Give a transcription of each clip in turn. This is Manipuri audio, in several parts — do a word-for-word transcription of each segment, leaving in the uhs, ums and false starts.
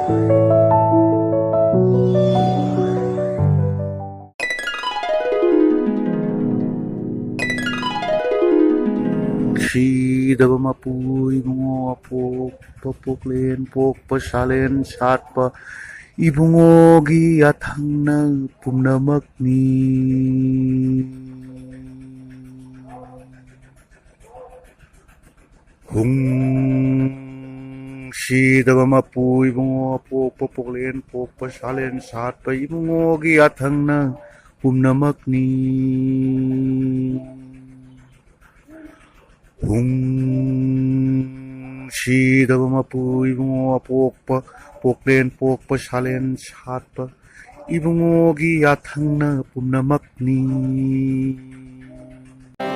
ꯁꯤꯗꯕ ꯃꯄꯨ ꯏꯕꯨꯡꯉꯣ, ꯑꯄꯣꯛꯄ ꯄꯣꯛꯂꯦꯟ ꯄꯣꯛꯄ ꯁꯥꯂꯦꯟ ꯁꯥꯠꯄ ꯏꯕꯨꯡꯉꯣꯒꯤ ꯌꯥꯊꯪꯅ ꯄꯨꯝꯅꯃꯛꯅꯤ꯫ ꯍꯨꯡ꯫ ꯁꯤꯗꯕ ꯃꯄꯨ ꯏꯕꯨꯡꯉꯣ, ꯑꯄꯣꯛꯄ ꯄꯣꯛꯂꯦꯟ ꯄꯣꯛꯄ ꯁꯥꯂꯦꯟ ꯁꯥꯠꯄ ꯏꯕꯨꯡꯉꯣꯒꯤ ꯌꯥꯊꯪꯅ ꯄꯨꯝꯅꯃꯛꯅꯤ꯫ ꯍꯨꯡ꯫ ꯁꯤꯗꯕ ꯃꯄꯨ ꯏꯕꯨꯡꯉꯣ, ꯑꯄꯣꯛꯄ ꯄꯣꯛꯂꯦꯟ ꯄꯣꯛꯄ ꯁꯥꯂꯦꯟ ꯁꯥꯠꯄ ꯏꯕꯨꯡꯉꯣꯒꯤ ꯌꯥꯊꯪꯅ ꯄꯨꯝꯅꯃꯛꯅꯤ꯫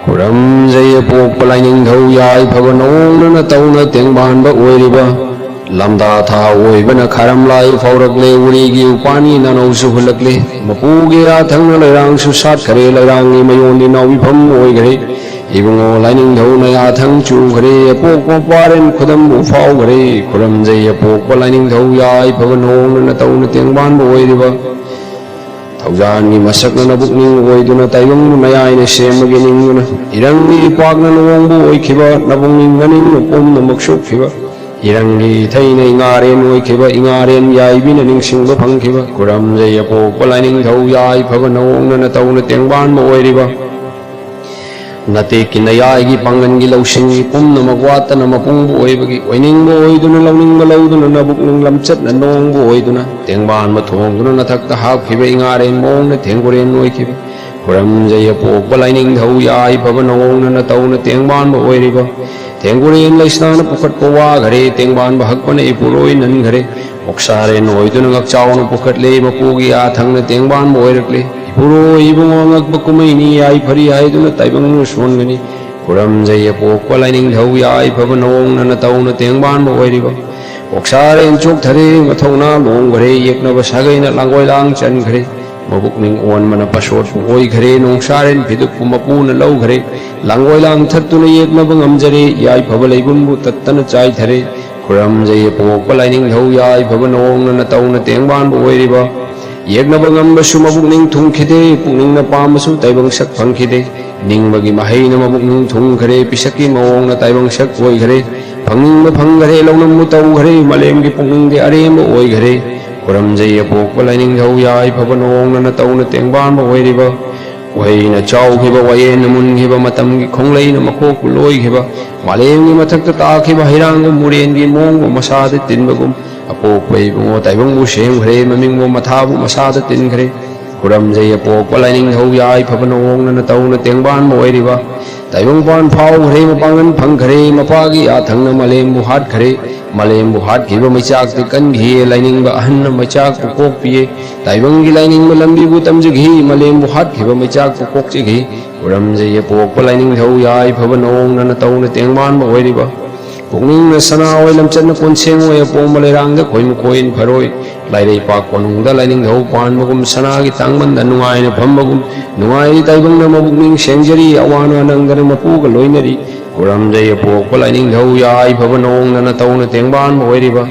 ꯈꯨꯔꯝꯖꯩ ꯑꯄꯣꯛꯄ ꯂꯥꯏꯅꯤꯡꯊꯧ ꯌꯥꯏꯐꯕ ꯅꯋꯣꯡꯅ ꯅꯇꯧꯅ ꯇꯦꯡꯕꯥꯟꯕ ꯑꯣꯏꯔꯤꯕ꯫ ꯂꯝꯗꯥ ꯊꯥ ꯑꯣꯏꯕꯅ ꯈꯥꯔꯝꯂꯥꯏ ꯐꯥꯎꯔꯛꯂꯦ, ꯎꯔꯤꯒꯤ ꯎꯄꯥꯟꯒꯤ ꯅꯥꯅꯧꯁꯨ ꯍꯨꯜꯂꯛꯂꯦ꯫ ꯃꯄꯨꯒꯤ ꯌꯥꯊꯪꯅ ꯂꯩꯔꯥꯡꯁꯨ ꯁꯥꯠꯈꯔꯦ, ꯂꯩꯔꯥꯡꯒꯤ ꯃꯌꯣꯟꯗꯤ ꯅꯥꯎꯕꯤꯐꯝ ꯑꯣꯏꯈꯔꯦ꯫ ꯏꯕꯨꯡꯉꯣ ꯂꯥꯏꯅꯤꯡꯊꯧꯅ ꯌꯥꯊꯪ ꯆꯨꯈꯔꯦ, ꯑꯄꯣꯛꯄ ꯃꯄꯥꯔꯦꯟ ꯈꯨꯗꯝꯕꯨ ꯐꯥꯎꯈꯔꯦ꯫ ꯈꯨꯔꯝꯖꯩ ꯑꯄꯣꯛꯄ ꯂꯥꯏꯅꯤꯡꯊꯧ ꯌꯥꯏꯐꯕ ꯅꯋꯣꯡꯅ ꯅꯇꯧꯅ ꯇꯦꯡꯕꯥꯟꯕ ꯑꯣꯏꯔꯤꯕ꯫ ꯊꯧꯖꯥꯟꯒꯤ ꯃꯁꯛꯅ ꯅꯕꯨꯛꯅꯤꯡ ꯑꯣꯏꯗꯨꯅ ꯇꯥꯏꯕꯪꯕꯨ ꯅꯌꯥꯏꯅ ꯁꯦꯝꯕꯒꯤ ꯅꯤꯡꯗꯨꯅ ꯏꯔꯪꯒꯤ ꯏꯄꯥꯛꯅ ꯅꯋꯣꯡꯕꯨ ꯑꯣꯏꯈꯤꯕ ꯅꯕꯨꯛꯅꯤꯡ ꯅꯅꯤꯡꯅ ꯄꯨꯝꯅꯃꯛ ꯁꯣꯛꯈꯤꯕ ꯏꯔꯪꯒꯤ ꯏꯊꯩꯅ ꯏꯉꯥꯔꯦꯟ ꯑꯣꯏꯈꯤꯕ ꯏꯉꯥꯔꯦꯟ ꯌꯥꯏꯕꯤꯅ ꯅꯤꯡꯁꯤꯡꯕ ꯐꯪꯈꯤꯕ ꯈꯨꯔꯝꯖꯩ ꯑꯄꯣꯛꯄ ꯂꯥꯏꯅꯤꯡꯊꯧ ꯌꯥꯏꯐꯕ ꯅꯋꯣꯡꯅ ꯅꯇꯧꯅ ꯇꯦꯡꯕꯥꯟꯕ ꯑꯣꯏꯔꯤꯕ ꯅꯇꯦꯛꯀꯤ ꯅꯌꯥꯏꯒꯤ ꯄꯥꯡꯒꯟꯒꯤ ꯂꯧꯁꯤꯡꯒꯤ ꯄꯨꯝꯅꯃꯛ ꯋꯥꯠꯇꯅ ꯃꯄꯨꯡꯕ ꯑꯣꯏꯕꯒꯤ ꯑꯣꯏꯅꯤꯡꯕ ꯑꯣꯏꯗꯨꯅ ꯂꯧꯅꯤꯡꯕ ꯂꯧꯗꯨꯅ ꯅꯕꯨꯛꯅꯤꯡ ꯂꯝꯆꯠꯅ ꯅꯣꯡꯕ ꯑꯣꯏꯗꯨꯅ ꯇꯦꯡꯕꯥꯟꯕ ꯊꯣꯡꯗꯨꯅ ꯅꯊꯛꯇ ꯍꯥꯞꯈꯤꯕ ꯏꯉꯥꯔꯦꯟ ꯃꯑꯣꯡꯅ ꯊꯦꯡꯒꯨꯔꯦꯟ ꯑꯣꯏꯈꯤꯕ ꯈꯨꯔꯝꯖꯩ ꯑꯄꯣꯛꯄ ꯂꯥꯏꯅꯤꯡꯊꯧ ꯌꯥꯏꯐꯕ ꯅꯋꯣꯡꯅ ꯅꯇꯧꯅ ꯇꯦꯡꯕꯥꯟꯕ ꯑꯣꯏꯔꯤꯕ ꯊꯦꯡꯒꯨꯔꯦꯟ ꯂꯩꯁꯅꯥꯅ ꯄꯨꯈꯠꯄ ꯋꯥꯈꯔꯦ ꯇꯦꯡꯕꯥꯟꯕ ꯍꯛꯄꯅ ꯏꯄꯨꯔꯣꯏ ꯅꯟꯈꯔꯦ ꯃꯣꯛꯁꯥꯔꯦꯟ ꯑꯣꯏꯗꯨꯅ ꯉꯛꯆꯥꯎꯅ ꯄꯨꯈꯠꯂꯦ ꯃꯄꯨꯒꯤ ꯌꯥꯊꯪꯅ ꯇꯦꯡꯕꯥꯟꯕ ꯑꯣꯏꯔꯛꯂꯦ ꯏꯄꯨꯔꯣꯏ ꯏꯕꯨꯡꯉꯣ ꯑꯉꯛꯄ ꯀꯨꯝꯍꯩꯅꯤ ꯌꯥꯏꯐꯔꯤ ꯍꯥꯏꯗꯨꯅ ꯇꯥꯏꯕꯪꯅ ꯁꯣꯟꯒꯅꯤ ꯈꯨꯔꯝꯖꯩ ꯑꯄꯣꯛꯄ ꯂꯥꯏꯅꯤꯡꯊꯧ ꯌꯥꯏꯐꯕ ꯅꯋꯣꯡꯅ ꯅꯇꯧꯅ ꯇꯦꯡꯕꯥꯟꯕ ꯑꯣꯏꯔꯤꯕ ꯃꯣꯛꯁꯥꯔꯦꯟ ꯆꯣꯛꯊꯔꯦ ꯃꯊꯧꯅꯥ ꯂꯣꯡꯈꯔꯦ ꯌꯦꯛꯅꯕ ꯁꯥꯒꯩꯅ ꯂꯥꯡꯒꯣꯏ ꯂꯥꯡ ꯆꯟꯈ꯭ꯔꯦ ꯃꯕꯨꯛꯅꯤꯡ ꯑꯣꯟꯕꯅ ꯄꯁꯣꯠꯄꯨ ꯑꯣꯏꯈꯔꯦ ꯅꯣꯡꯁꯥꯔꯦꯟ ꯐꯤꯗꯨꯛꯄꯨ ꯃꯄꯨꯅ ꯂꯧꯈꯔꯦ ꯂꯥꯡꯒꯣꯏ ꯂꯥꯡ ꯊꯠꯇꯨꯅ ꯌꯦꯛꯅꯕ ꯉꯝꯖꯔꯦ ꯌꯥꯏꯐꯕ ꯂꯩꯕꯨꯟꯕꯨ ꯇꯠꯇꯅ ꯆꯥꯏꯊꯔꯦ ꯈꯨꯔꯝꯖꯩ ꯑꯄꯣꯛꯄ ꯂꯥꯏꯅꯤꯡꯊꯧ ꯌꯥꯏꯐꯕ ꯅꯋꯣꯡꯅ ꯅꯇꯧꯅ ꯇꯦꯡꯕꯥꯟꯕ ꯑꯣꯏꯔꯤꯕ꯫ ꯌꯦꯛꯅꯕ ꯉꯝꯕꯁꯨ ꯃꯕꯨꯛꯅꯤꯡ ꯊꯨꯡꯈꯤꯗꯦ, ꯄꯨꯛꯅꯤꯡꯅ ꯄꯥꯝꯕꯁꯨ ꯇꯥꯏꯕꯪ ꯁꯛ ꯐꯪꯈꯤꯗꯦ꯫ ꯅꯤꯡꯕꯒꯤ ꯃꯍꯩꯅ ꯃꯕꯨꯛꯅꯤꯡ ꯊꯨꯡꯈ꯭ꯔꯦ, ꯄꯤꯁꯛꯀꯤ ꯃꯑꯣꯡꯅ ꯇꯥꯏꯕꯪ ꯁꯛ ꯑꯣꯏꯈ꯭ꯔꯦ꯫ ꯐꯪꯅꯤꯡꯕ ꯐꯪꯈ꯭ꯔꯦ, ꯂꯧꯅꯝꯕꯨ ꯇꯧꯈ꯭ꯔꯦ, ꯃꯥꯂꯦꯝꯒꯤ ꯄꯨꯛꯅꯤꯡꯗꯤ ꯑꯔꯦꯝꯕ ꯑꯣꯏꯈ꯭ꯔꯦ꯫ ꯈꯨꯔꯝꯖꯩ ꯑꯄꯣꯛꯄ ꯂꯥꯏꯅꯤꯡꯊꯧ ꯌꯥꯏꯐꯕ ꯅꯋꯣꯡꯅ ꯅꯇꯧꯅ ꯇꯦꯡꯕꯥꯟꯕ ꯑꯣꯏꯔꯤꯕ꯫ ꯎꯍꯩꯅ ꯆꯥꯎꯈꯤꯕ, ꯋꯥꯌꯦꯟꯅ ꯃꯨꯟꯈꯤꯕ, ꯃꯇꯝꯒꯤ ꯈꯣꯡꯂꯩꯅ ꯃꯈꯣꯛꯄꯨ ꯂꯣꯏꯈꯤꯕ, ꯃꯥꯂꯦꯝꯒꯤ ꯃꯊꯛꯇ ꯇꯥꯈꯤꯕ ꯍꯩꯔꯥꯡꯒꯨꯝ ꯎꯔꯦꯟꯒꯤ ꯃꯑꯣꯡꯕꯨ ꯃꯁꯥꯗ ꯇꯤꯟꯕꯒꯨꯝ, ꯑꯄꯣꯛꯄ ꯏꯕꯨꯡꯉꯣ ꯇꯥꯏꯕꯪꯕꯨ ꯁꯦꯝꯈ꯭ꯔꯦ, ꯃꯃꯤꯡꯕꯨ ꯃꯊꯥꯕꯨ ꯃꯁꯥꯗ ꯇꯤꯟꯈ꯭ꯔꯦ꯫ ꯈꯨꯔꯝꯖꯩ ꯑꯄꯣꯛꯄ ꯂꯥꯏꯅꯤꯡꯊꯧ ꯌꯥꯏꯐꯕ ꯅꯋꯣꯡꯅ ꯅꯇꯧꯅ ꯇꯦꯡꯕꯥꯟꯕ ꯑꯣꯏꯔꯤꯕ꯫ ꯇꯥꯏꯕꯪꯄꯥꯟ ꯐꯥꯎꯈ꯭ꯔꯦ, ꯃꯄꯥꯡꯒꯜ ꯐꯪꯈ꯭ꯔꯦ, ꯃꯄꯥꯒꯤ ꯌꯥꯊꯪꯅ ꯃꯥꯂꯦꯝꯕꯨ ꯍꯥꯠꯈ꯭ꯔꯦ꯫ ꯃꯥꯂꯦꯝꯕꯨ ꯍꯥꯠꯈꯤꯕ ꯃꯩꯆꯥꯛꯇꯤ ꯀꯟꯈꯤꯌꯦ, ꯂꯥꯏꯅꯤꯡꯕ ꯑꯍꯟꯅ ꯃꯩꯆꯥꯛꯄꯨ ꯀꯣꯛꯄꯤꯌꯦ꯫ ꯇꯥꯏꯕꯪꯒꯤ ꯂꯥꯏꯅꯤꯡꯕ ꯂꯝꯕꯤꯕꯨ ꯇꯝꯖꯈꯤ, ꯃꯥꯂꯦꯝꯕꯨ ꯍꯥꯠꯈꯤꯕ ꯃꯩꯆꯥꯛꯄꯨ ꯀꯣꯛꯆꯈꯤ꯫ ꯈꯨꯔꯝꯖꯩ ꯑꯄꯣꯛꯄ ꯂꯥꯏꯅꯤꯡꯊꯧ ꯌꯥꯏꯐꯕ ꯅꯋꯣꯡꯅ ꯅꯇꯧꯅ ꯇꯦꯡꯕꯥꯟꯕ ꯑꯣꯏꯔꯤꯕ꯫ ꯄꯨꯛꯅꯤꯡꯅ ꯁꯅꯥ ꯑꯣꯏ, ꯂꯝꯆꯠꯅ ꯀꯣꯟꯁꯦꯡ ꯑꯣꯏ, ꯑꯄꯣꯝꯕ ꯂꯩꯔꯥꯡꯗ ꯈꯣꯏ ꯃꯈꯣꯏ ꯐꯔꯣꯏ꯫ ꯂꯥꯏꯔꯩꯄꯥꯛ ꯀꯣꯅꯨꯡꯗ ꯂꯥꯏꯅꯤꯡꯊꯧ ꯄꯥꯟꯕꯒꯨꯝ, ꯁꯅꯥꯒꯤ ꯇꯥꯡꯕꯟꯗ ꯅꯨꯡꯉꯥꯏꯅ ꯐꯝꯕꯒꯨꯝ, ꯅꯨꯡꯉꯥꯏꯔꯤ ꯇꯥꯏꯕꯪꯅ ꯃꯕꯨꯛꯅꯤꯡ ꯁꯦꯡꯖꯔꯤ, ꯑꯋꯥ ꯑꯅꯥ ꯅꯪꯗꯅ ꯃꯄꯨꯒ ꯂꯣꯏꯅꯔꯤ꯫ ꯈꯨꯔꯝꯖꯩ ꯑꯄꯣꯛꯄ ꯂꯥꯏꯅꯤꯡꯊꯧ ꯌꯥꯏꯐꯕ ꯅꯋꯣꯡꯅ ꯅꯇꯧꯅ ꯇꯦꯡꯕꯥꯟꯕ ꯑꯣꯏꯔꯤꯕ꯫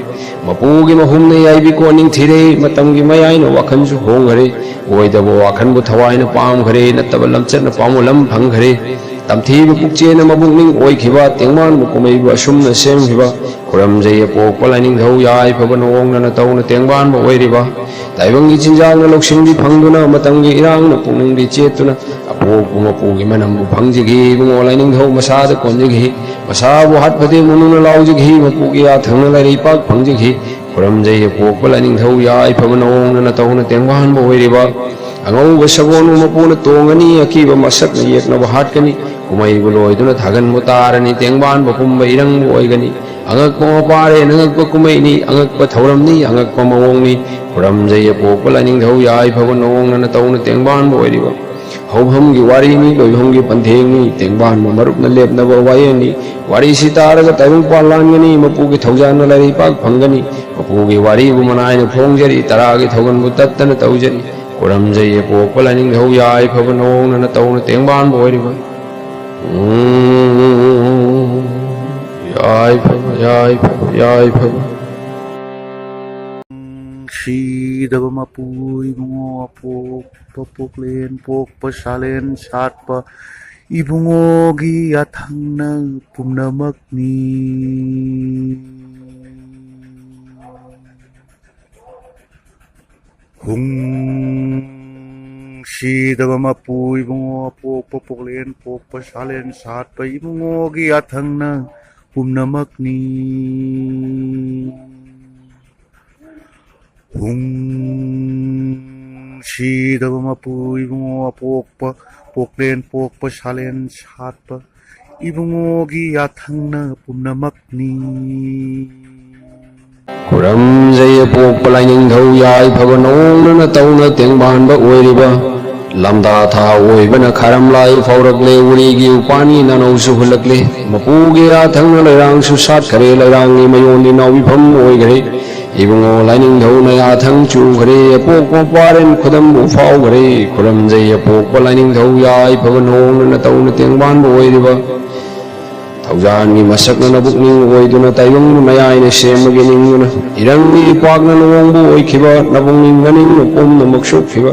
ꯃꯄꯨꯒꯤ ꯃꯍꯨꯝꯅ ꯌꯥꯏꯕꯤ ꯀꯣꯟꯅꯤꯡ ꯊꯤꯔꯦ, ꯃꯇꯝꯒꯤ ꯃꯌꯥꯏꯅ ꯋꯥꯈꯜꯁꯨ ꯍꯣꯡꯈꯔꯦ꯫ ꯑꯣꯏꯗꯕ ꯋꯥꯈꯜꯕꯨ ꯊꯋꯥꯏꯅ ꯄꯥꯝꯈꯔꯦ, ꯅꯠꯇꯕ ꯂꯝꯆꯠꯅ ꯄꯥꯝꯕ ꯂꯝ ꯐꯪꯈꯔꯦ꯫ ꯇꯝꯊꯤꯕ ꯄꯨꯛꯆꯦꯅ ꯃꯕꯨꯛꯅꯤꯡ ꯑꯣꯏꯈꯤꯕ, ꯇꯦꯡꯕꯥꯟꯕ ꯀꯨꯝꯍꯩꯕꯨ ꯑꯁꯨꯝꯅ ꯁꯦꯝꯈꯤꯕ꯫ ꯈꯨꯔꯝꯖꯩ ꯑꯄꯣꯛꯄ ꯂꯥꯏꯅꯤꯡꯊꯧ ꯌꯥꯏꯐꯕ ꯅꯋꯣꯡꯅ ꯅꯇꯧꯅ ꯇꯦꯡꯕꯥꯟꯕ ꯑꯣꯏꯔꯤꯕ꯫ ꯇꯥꯏꯕꯪꯒꯤ ꯆꯤꯟꯖꯥꯛꯅ ꯂꯧꯁꯤꯡꯗꯤ ꯐꯪꯗꯨꯅ, ꯃꯇꯝꯒꯤ ꯏꯔꯥꯡꯅ ꯄꯨꯛꯅꯤꯡꯗꯤ ꯆꯦꯠꯇꯨꯅ, ꯑꯄꯣꯛꯄ ꯃꯄꯨꯒꯤ ꯃꯅꯝꯕꯨ ꯐꯪꯖꯈꯤ꯫ ꯏꯕꯨꯡꯉꯣ ꯂꯥꯏꯅꯤꯡꯊꯧ ꯃꯁꯥꯗ ꯀꯣꯟꯖꯈꯤ꯫ ꯃꯁꯥꯕꯨ ꯍꯥꯠꯄꯗꯤ ꯃꯨꯅꯨꯅ ꯂꯥꯎꯖꯈꯤ꯫ ꯃꯄꯨꯒꯤ ꯌꯥꯊꯪꯅ ꯂꯥꯏꯔꯩꯄꯥꯛ ꯐꯪꯖꯈꯤ꯫ ꯈꯨꯔꯝꯖꯩ ꯑꯄꯣꯛꯄ ꯂꯥꯏꯅꯤꯡꯊꯧ ꯌꯥꯏꯐꯕ ꯅꯋꯣꯡꯅ ꯅꯇꯧꯅ ꯇꯦꯡꯕꯥꯟꯕ ꯑꯣꯏꯔꯤꯕ꯫ ꯑꯉꯧꯕ ꯁꯒꯣꯜꯕꯨ ꯃꯄꯨꯅ ꯇꯣꯡꯒꯅꯤ, ꯑꯀꯤꯕ ꯃꯁꯛꯅ ꯌꯦꯛꯅꯕ ꯍꯥꯠꯀꯅꯤ꯫ ꯀꯨꯝꯍꯩꯕꯨ ꯂꯣꯏꯗꯨꯅ ꯊꯥꯒꯟꯕꯨ ꯇꯥꯔꯅꯤ, ꯇꯦꯡꯕꯥꯟꯕ ꯄꯨꯝꯕ ꯏꯔꯪꯕ ꯑꯣꯏꯒꯅꯤ꯫ ꯑꯉꯛꯄ ꯃꯄꯥꯔꯦꯟ, ꯑꯉꯛꯄ ꯀꯨꯝꯍꯩꯅꯤ, ꯑꯉꯛꯄ ꯊꯧꯔꯝꯅꯤ, ꯑꯉꯛꯄ ꯃꯑꯣꯡꯅꯤ꯫ ꯈꯨꯔꯝꯖꯩ ꯑꯄꯣꯛꯄ ꯂꯥꯏꯅꯤꯡꯊꯧ ꯌꯥꯏꯐꯕ ꯅꯋꯣꯡꯅ ꯅꯇꯧꯅ ꯇꯦꯡꯕꯥꯟꯕ ꯑꯣꯏꯔꯤꯕ꯫ ꯍꯧꯐꯝꯒꯤ ꯋꯥꯔꯤꯅꯤ, ꯂꯣꯏꯐꯝꯒꯤ ꯄꯟꯊꯦꯡꯅꯤ, ꯇꯦꯡꯕꯥꯟꯕ ꯃꯔꯨꯞꯅ ꯂꯦꯞꯅꯕ ꯋꯥꯌꯦꯜꯅꯤ꯫ ꯋꯥꯔꯤꯁꯤ ꯇꯥꯔꯒ ꯇꯥꯏꯕꯪ ꯄꯥꯟ ꯂꯥꯟꯒꯅꯤ, ꯃꯄꯨꯒꯤ ꯊꯧꯖꯥꯜꯅ ꯂꯥꯏꯔꯩꯄꯥꯛ ꯐꯪꯒꯅꯤ꯫ ꯃꯄꯨꯒꯤ ꯋꯥꯔꯤꯕꯨ ꯃꯅꯥꯏꯅ ꯐꯣꯡꯖꯔꯤ, ꯇꯔꯥꯒꯤ ꯊꯧꯒꯜꯕꯨ ꯇꯠꯇꯅ ꯇꯧꯖꯔꯤ꯫ ꯈꯨꯔꯝꯖꯩ ꯑꯄꯣꯛꯄ ꯂꯥꯏꯅꯤꯡꯊꯧ ꯌꯥꯏꯐꯕ ꯅꯋꯣꯡꯅ ꯅꯇꯧꯅ ꯇꯦꯡꯕꯥꯟꯕ ꯑꯣꯏꯔꯤꯕ꯫ ꯎꯝ, ꯌꯥꯏꯐꯕ ꯌꯥꯏꯐꯕ, ꯌꯥꯏꯐꯕ꯫ ꯁꯤꯗꯕ ꯃꯄꯨ ꯏꯕꯨꯡꯉꯣ ꯑꯄꯣꯛꯄ ꯄꯣꯛꯂꯦꯟ ꯄꯣꯛꯄ ꯁꯥꯂꯦꯟ ꯁꯥꯠꯄ ꯏꯕꯨꯡꯉꯣꯒꯤ ꯌꯥꯊꯪꯅ ꯄꯨꯝꯅꯃꯛꯅꯤ꯫ ꯍꯨꯡ ꯁꯤꯗꯕ ꯃꯄꯨ ꯏꯕꯨꯡꯉꯣ ꯑꯄꯣꯛꯄ ꯄꯣꯛꯂꯦꯟ ꯄꯣꯛꯄ ꯁꯥꯂꯦꯟ ꯁꯥꯠꯄ ꯏꯕꯨꯡꯉꯣꯒꯤ ꯌꯥꯊꯪꯅ ꯄꯨꯝꯅꯃꯛꯅꯤ꯫ ꯍꯨꯡ ꯁꯤꯗꯕ ꯃꯄꯨ ꯏꯕꯨꯡꯉꯣ ꯑꯄꯣꯛꯄ ꯄꯣꯛꯂꯦꯟ ꯄꯣꯛꯄ ꯁꯥꯂꯦꯟ ꯁꯥꯠꯄ ꯏꯕꯨꯡꯉꯣꯒꯤ ꯌꯥꯊꯪꯅ ꯄꯨꯝꯅꯃꯛꯅꯤ꯫ ꯈꯨꯔꯝꯖꯩ ꯑꯄꯣꯛꯄ ꯂꯥꯏꯅꯤꯡꯊꯧ ꯌꯥꯏꯐꯕ ꯅꯋꯣꯡꯅ ꯅꯇꯧꯅ ꯇꯦꯡꯕꯥꯟꯕ ꯑꯣꯏꯔꯤꯕ꯫ ꯂꯝꯗꯥ ꯊꯥ ꯑꯣꯏꯕꯅ ꯈꯥꯔꯝꯂꯥꯏ ꯐꯥꯎꯔꯛꯂꯦ, ꯎꯔꯤꯒꯤ ꯎꯄꯥꯟꯒꯤ ꯅꯥꯅꯧꯁꯨ ꯍꯨꯜꯂꯛꯂꯦ꯫ ꯃꯄꯨꯒꯤ ꯌꯥꯊꯪꯅ ꯂꯩꯔꯥꯡꯁꯨ ꯁꯥꯠꯈꯔꯦ, ꯂꯩꯔꯥꯡꯒꯤ ꯃꯌꯣꯟꯗꯤ ꯅꯥꯎꯕꯤꯐꯝ ꯑꯣꯏꯈꯔꯦ꯫ ꯏꯕꯨꯡꯉꯣ ꯂꯥꯏꯅꯤꯡꯊꯧꯅ ꯌꯥꯊꯪ ꯆꯨꯈꯔꯦ, ꯑꯄꯣꯛꯄ ꯄꯥꯔꯦꯟ ꯈꯨꯗꯝꯕꯨ ꯐꯥꯎꯈꯔꯦ꯫ ꯈꯨꯔꯝꯖꯩ ꯑꯄꯣꯛꯄ ꯂꯥꯏꯅꯤꯡꯊꯧ ꯌꯥꯏꯐꯕ ꯅꯋꯣꯡꯅ ꯅꯇꯧꯅ ꯇꯦꯡꯕꯥꯟꯕ ꯑꯣꯏꯔꯤꯕ꯫ ꯊꯧꯖꯥꯟꯒꯤ ꯃꯁꯛꯅ ꯅꯕꯨꯛꯅꯤꯡ ꯑꯣꯏꯗꯨꯅ, ꯇꯥꯏꯕꯪꯕꯨ ꯃꯌꯥꯏꯅ ꯁꯦꯝꯕꯒꯤ ꯅꯤꯡꯗꯨꯅ, ꯏꯔꯪꯒꯤ ꯏꯄꯥꯛꯅ ꯅꯋꯣꯡꯕꯨ ꯑꯣꯏꯈꯤꯕ, ꯅꯕꯨꯛꯅꯤꯡ ꯃꯅꯤꯡꯅ ꯄꯨꯝꯅꯃꯛ ꯁꯣꯛꯈꯤꯕ,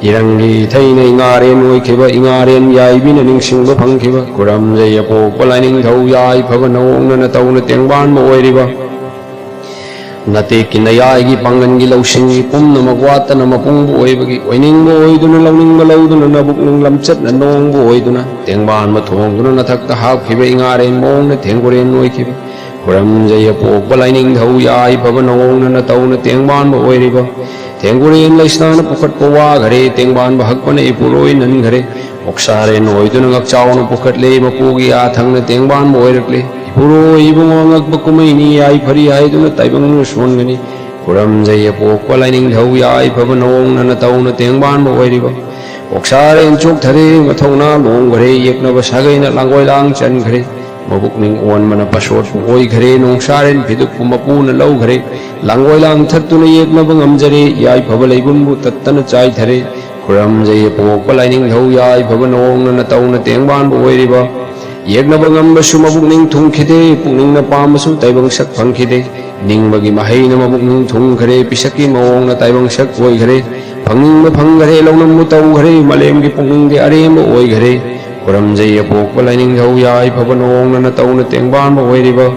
ꯏꯔꯪꯒꯤ ꯏꯊꯩꯅ ꯏꯉꯥꯔꯦꯟ ꯑꯣꯏꯈꯤꯕ, ꯏꯉꯥꯔꯦꯟ ꯌꯥꯏꯕꯤꯅ ꯅꯤꯡꯁꯤꯡꯕ ꯐꯪꯈꯤꯕ, ꯈꯨꯔꯝꯖꯩ ꯑꯄꯣꯛꯄ ꯂꯥꯏꯅꯤꯡꯊꯧ ꯌꯥꯏꯐꯕ ꯅꯋꯣꯡꯅ ꯅꯇꯧꯅ ꯇꯦꯡꯕꯥꯟꯕ ꯑꯣꯏꯔꯤꯕ꯫ ꯅꯇꯦꯛꯀꯤ ꯅꯌꯥꯏꯒꯤ ꯄꯥꯡꯒꯟꯒꯤ ꯂꯧꯁꯤꯡꯒꯤ ꯄꯨꯝꯅꯃꯛ ꯋꯥꯠꯇꯅ ꯃꯄꯨꯡꯕ ꯑꯣꯏꯕꯒꯤ, ꯑꯣꯏꯅꯤꯡꯕ ꯑꯣꯏꯗꯨꯅ ꯂꯧꯅꯤꯡꯕ ꯂꯧꯗꯨꯅ ꯅꯕꯨꯛꯅꯤꯡ ꯂꯝꯆꯠꯅ ꯅꯣꯡꯕ ꯑꯣꯏꯗꯨꯅ ꯇꯦꯡꯕꯥꯟꯕ ꯊꯣꯡꯗꯨꯅ ꯅꯊꯛꯇ ꯍꯥꯞꯈꯤꯕ ꯏꯉꯥꯔꯦꯟ ꯃꯑꯣꯡꯅ ꯊꯦꯡꯒꯨꯔꯦꯟ ꯑꯣꯏꯈꯤꯕ꯫ ꯈꯨꯔꯝꯖꯩ ꯑꯄꯣꯛꯄ ꯂꯥꯏꯅꯤꯡꯊꯧ ꯌꯥꯏꯐꯕ ꯅꯋꯣꯡꯅ ꯅꯇꯧꯅ ꯇꯦꯡꯕꯥꯟꯕ ꯑꯣꯏꯔꯤꯕ꯫ ꯊꯦꯡꯒꯨꯔꯦꯟ ꯂꯩꯁꯅꯥꯅ ꯄꯨꯈꯠꯄ ꯋꯥꯈꯔꯦ, ꯇꯦꯡꯕꯥꯟꯕ ꯍꯛꯄꯅ ꯏꯄꯨꯔꯣꯏ ꯅꯟꯈꯔꯦ꯫ ꯑꯣꯛꯁꯥꯔꯦꯟ ꯑꯣꯏꯗꯨꯅ ꯉꯛꯆꯥꯎꯅ ꯄꯨꯈꯠꯂꯦ, ꯃꯄꯨꯒꯤ ꯌꯥꯊꯪꯅ ꯇꯦꯡꯕꯥꯟꯕ ꯑꯣꯏꯔꯛꯂꯦ꯫ ꯏꯄꯨꯔꯣꯏ ꯏꯕꯨꯡꯉꯣ ꯑꯉꯛꯄ ꯀꯨꯝꯍꯩꯅꯤ, ꯌꯥꯏꯐꯔꯤ ꯍꯥꯏꯗꯨꯅ ꯇꯥꯏꯕꯪꯅ ꯁꯣꯟꯒꯅꯤ꯫ ꯈꯨꯔꯝꯖꯩ ꯑꯄꯣꯛꯄ ꯂꯥꯏꯅꯤꯡꯊꯧ ꯌꯥꯏꯐꯕ ꯅꯋꯣꯡꯅ ꯅꯇꯧꯅ ꯇꯦꯡꯕꯥꯟꯕ ꯑꯣꯏꯔꯤꯕ꯫ ꯑꯣꯛꯁꯥꯔꯦꯟ ꯆꯣꯛꯊꯔꯦ, ꯃꯊꯧꯅꯥ ꯂꯣꯡꯈꯔꯦ, ꯌꯦꯛꯅꯕ ꯁꯥꯒꯩꯅ ꯂꯥꯡꯒꯣꯏ ꯂꯥꯡ ꯆꯟꯈ꯭ꯔꯦ꯫ ꯃꯕꯨꯛꯅꯤꯡ ꯑꯣꯟꯕꯅ ꯄꯁꯣꯠꯄꯨ ꯑꯣꯏꯈꯔꯦ, ꯅꯣꯡꯁꯥꯔꯦꯟ ꯐꯤꯗꯨꯛꯄꯨ ꯃꯄꯨꯅ ꯂꯧꯈꯔꯦ꯫ ꯂꯥꯡꯒꯣꯏ ꯂꯥꯡ ꯊꯠꯇꯨꯅ ꯌꯦꯛꯅꯕ ꯉꯝꯖꯔꯦ, ꯌꯥꯏꯐꯕ ꯂꯩꯕꯨꯡꯕꯨ ꯇꯠꯇꯅ ꯆꯥꯏꯊꯔꯦ꯫ ꯈꯨꯔꯝꯖꯩ ꯑꯄꯣꯛꯄ ꯂꯥꯏꯅꯤꯡꯊꯧ ꯌꯥꯏꯐꯕ ꯅꯋꯣꯡꯅ ꯅꯇꯧꯅ ꯇꯦꯡꯕꯥꯟꯕ ꯑꯣꯏꯔꯤꯕ꯫ ꯌꯦꯛꯅꯕ ꯉꯝꯕꯁꯨ ꯃꯕꯨꯛꯅꯤꯡ ꯊꯨꯡꯈꯤꯗꯦ, ꯄꯨꯛꯅꯤꯡꯅ ꯄꯥꯝꯕꯁꯨ ꯇꯥꯏꯕꯪ ꯁꯛ ꯐꯪꯈꯤꯗꯦ꯫ ꯅꯤꯡꯕꯒꯤ ꯃꯍꯩꯅ ꯃꯕꯨꯛꯅꯤꯡ ꯊꯨꯡꯈꯔꯦ, ꯄꯤꯁꯛꯀꯤ ꯃꯑꯣꯡꯅ ꯇꯥꯏꯕꯪ ꯁꯛ ꯑꯣꯏꯈꯔꯦ꯫ ꯐꯪꯅꯤꯡꯕ ꯐꯪꯈꯔꯦ, ꯂꯧꯅꯝꯕꯨ ꯇꯧꯈꯔꯦ, ꯃꯥꯂꯦꯝꯒꯤ ꯄꯨꯛꯅꯤꯡꯗꯤ ꯑꯔꯦꯝꯕ ꯑꯣꯏꯈꯔꯦ꯫ ꯈꯨꯔꯝꯖꯩ ꯑꯄꯣꯛꯄ ꯂꯥꯏꯅꯤꯡꯊꯧ ꯌꯥꯏꯐꯕ ꯅꯋꯣꯡꯅ ꯅꯇꯧꯅ ꯇꯦꯡꯕꯥꯟꯕ ꯑꯣꯏꯔꯤꯕ꯫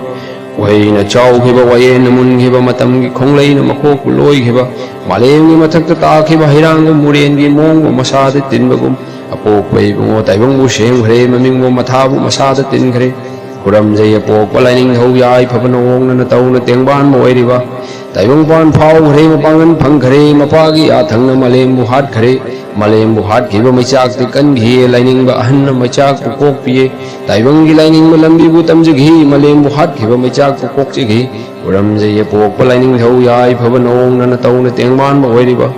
ꯎꯍꯩꯅ ꯆꯥꯎꯈꯤꯕ, ꯋꯥꯌꯦꯟꯅ ꯃꯨꯟꯈꯤꯕ, ꯃꯇꯝꯒꯤ ꯈꯣꯡꯂꯩꯅ ꯃꯈꯣꯛꯄꯨ ꯂꯣꯏꯈꯤꯕ, ꯃꯥꯂꯦꯝꯒꯤ ꯃꯊꯛꯇ ꯇꯥꯈꯤꯕ ꯍꯩꯔꯥꯡꯒꯨꯝ ꯃꯨꯔꯦꯟꯒꯤ ꯃꯑꯣꯡꯕꯨ ꯃꯁꯥꯗ ꯇꯤꯟꯕꯒꯨꯝ, ꯑꯄꯣꯛꯄ ꯏꯕꯨꯡꯉꯣ ꯇꯥꯏꯕꯪꯕꯨ ꯁꯦꯝꯈ꯭ꯔꯦ, ꯃꯃꯤꯡꯕꯨ ꯃꯊꯥꯕꯨ ꯃꯁꯥꯗ ꯇꯤꯟꯈ꯭ꯔꯦ꯫ ꯈꯨꯔꯝꯖꯩ ꯑꯄꯣꯛꯄ ꯂꯥꯏꯅꯤꯡꯊꯧ ꯌꯥꯏꯐꯕ ꯅꯋꯣꯡꯅ ꯅꯇꯧꯅ ꯇꯦꯡꯕꯥꯟꯕ ꯑꯣꯏꯔꯤꯕ꯫ ꯇꯥꯏꯕꯪꯄꯥꯟ ꯐꯥꯎꯈ꯭ꯔꯦ, ꯃꯄꯥꯡꯒꯜ ꯐꯪꯈ꯭ꯔꯦ, ꯃꯄꯥꯒꯤ ꯌꯥꯊꯪꯅ ꯃꯥꯂꯦꯝꯕꯨ ꯍꯥꯠꯈ꯭ꯔꯦ꯫ ꯃꯥꯂꯦꯝꯕꯨ ꯍꯥꯠꯈꯤꯕ ꯃꯩꯆꯥꯛꯇꯤ ꯀꯟꯈꯤꯌꯦ, ꯂꯥꯏꯅꯤꯡꯕ ꯑꯍꯟꯅ ꯃꯩꯆꯥꯛꯄꯨ ꯀꯣꯛꯄꯤꯌꯦ꯫ ꯇꯥꯏꯕꯪꯒꯤ ꯂꯥꯏꯅꯤꯡꯕ ꯂꯝꯕꯤꯕꯨ ꯇꯝꯖꯈꯤ, ꯃꯥꯂꯦꯝꯕꯨ ꯍꯥꯠꯈꯤꯕ ꯃꯩꯆꯥꯛꯄꯨ ꯀꯣꯛꯆꯈꯤ꯫ ꯈꯨꯔꯝꯖꯩ ꯑꯄꯣꯛꯄ ꯂꯥꯏꯅꯤꯡꯊꯧ ꯌꯥꯏꯐꯕ ꯅꯋꯣꯡꯅ ꯅꯇꯧꯅ ꯇꯦꯡꯕꯥꯟꯕ ꯑꯣꯏꯔꯤꯕ꯫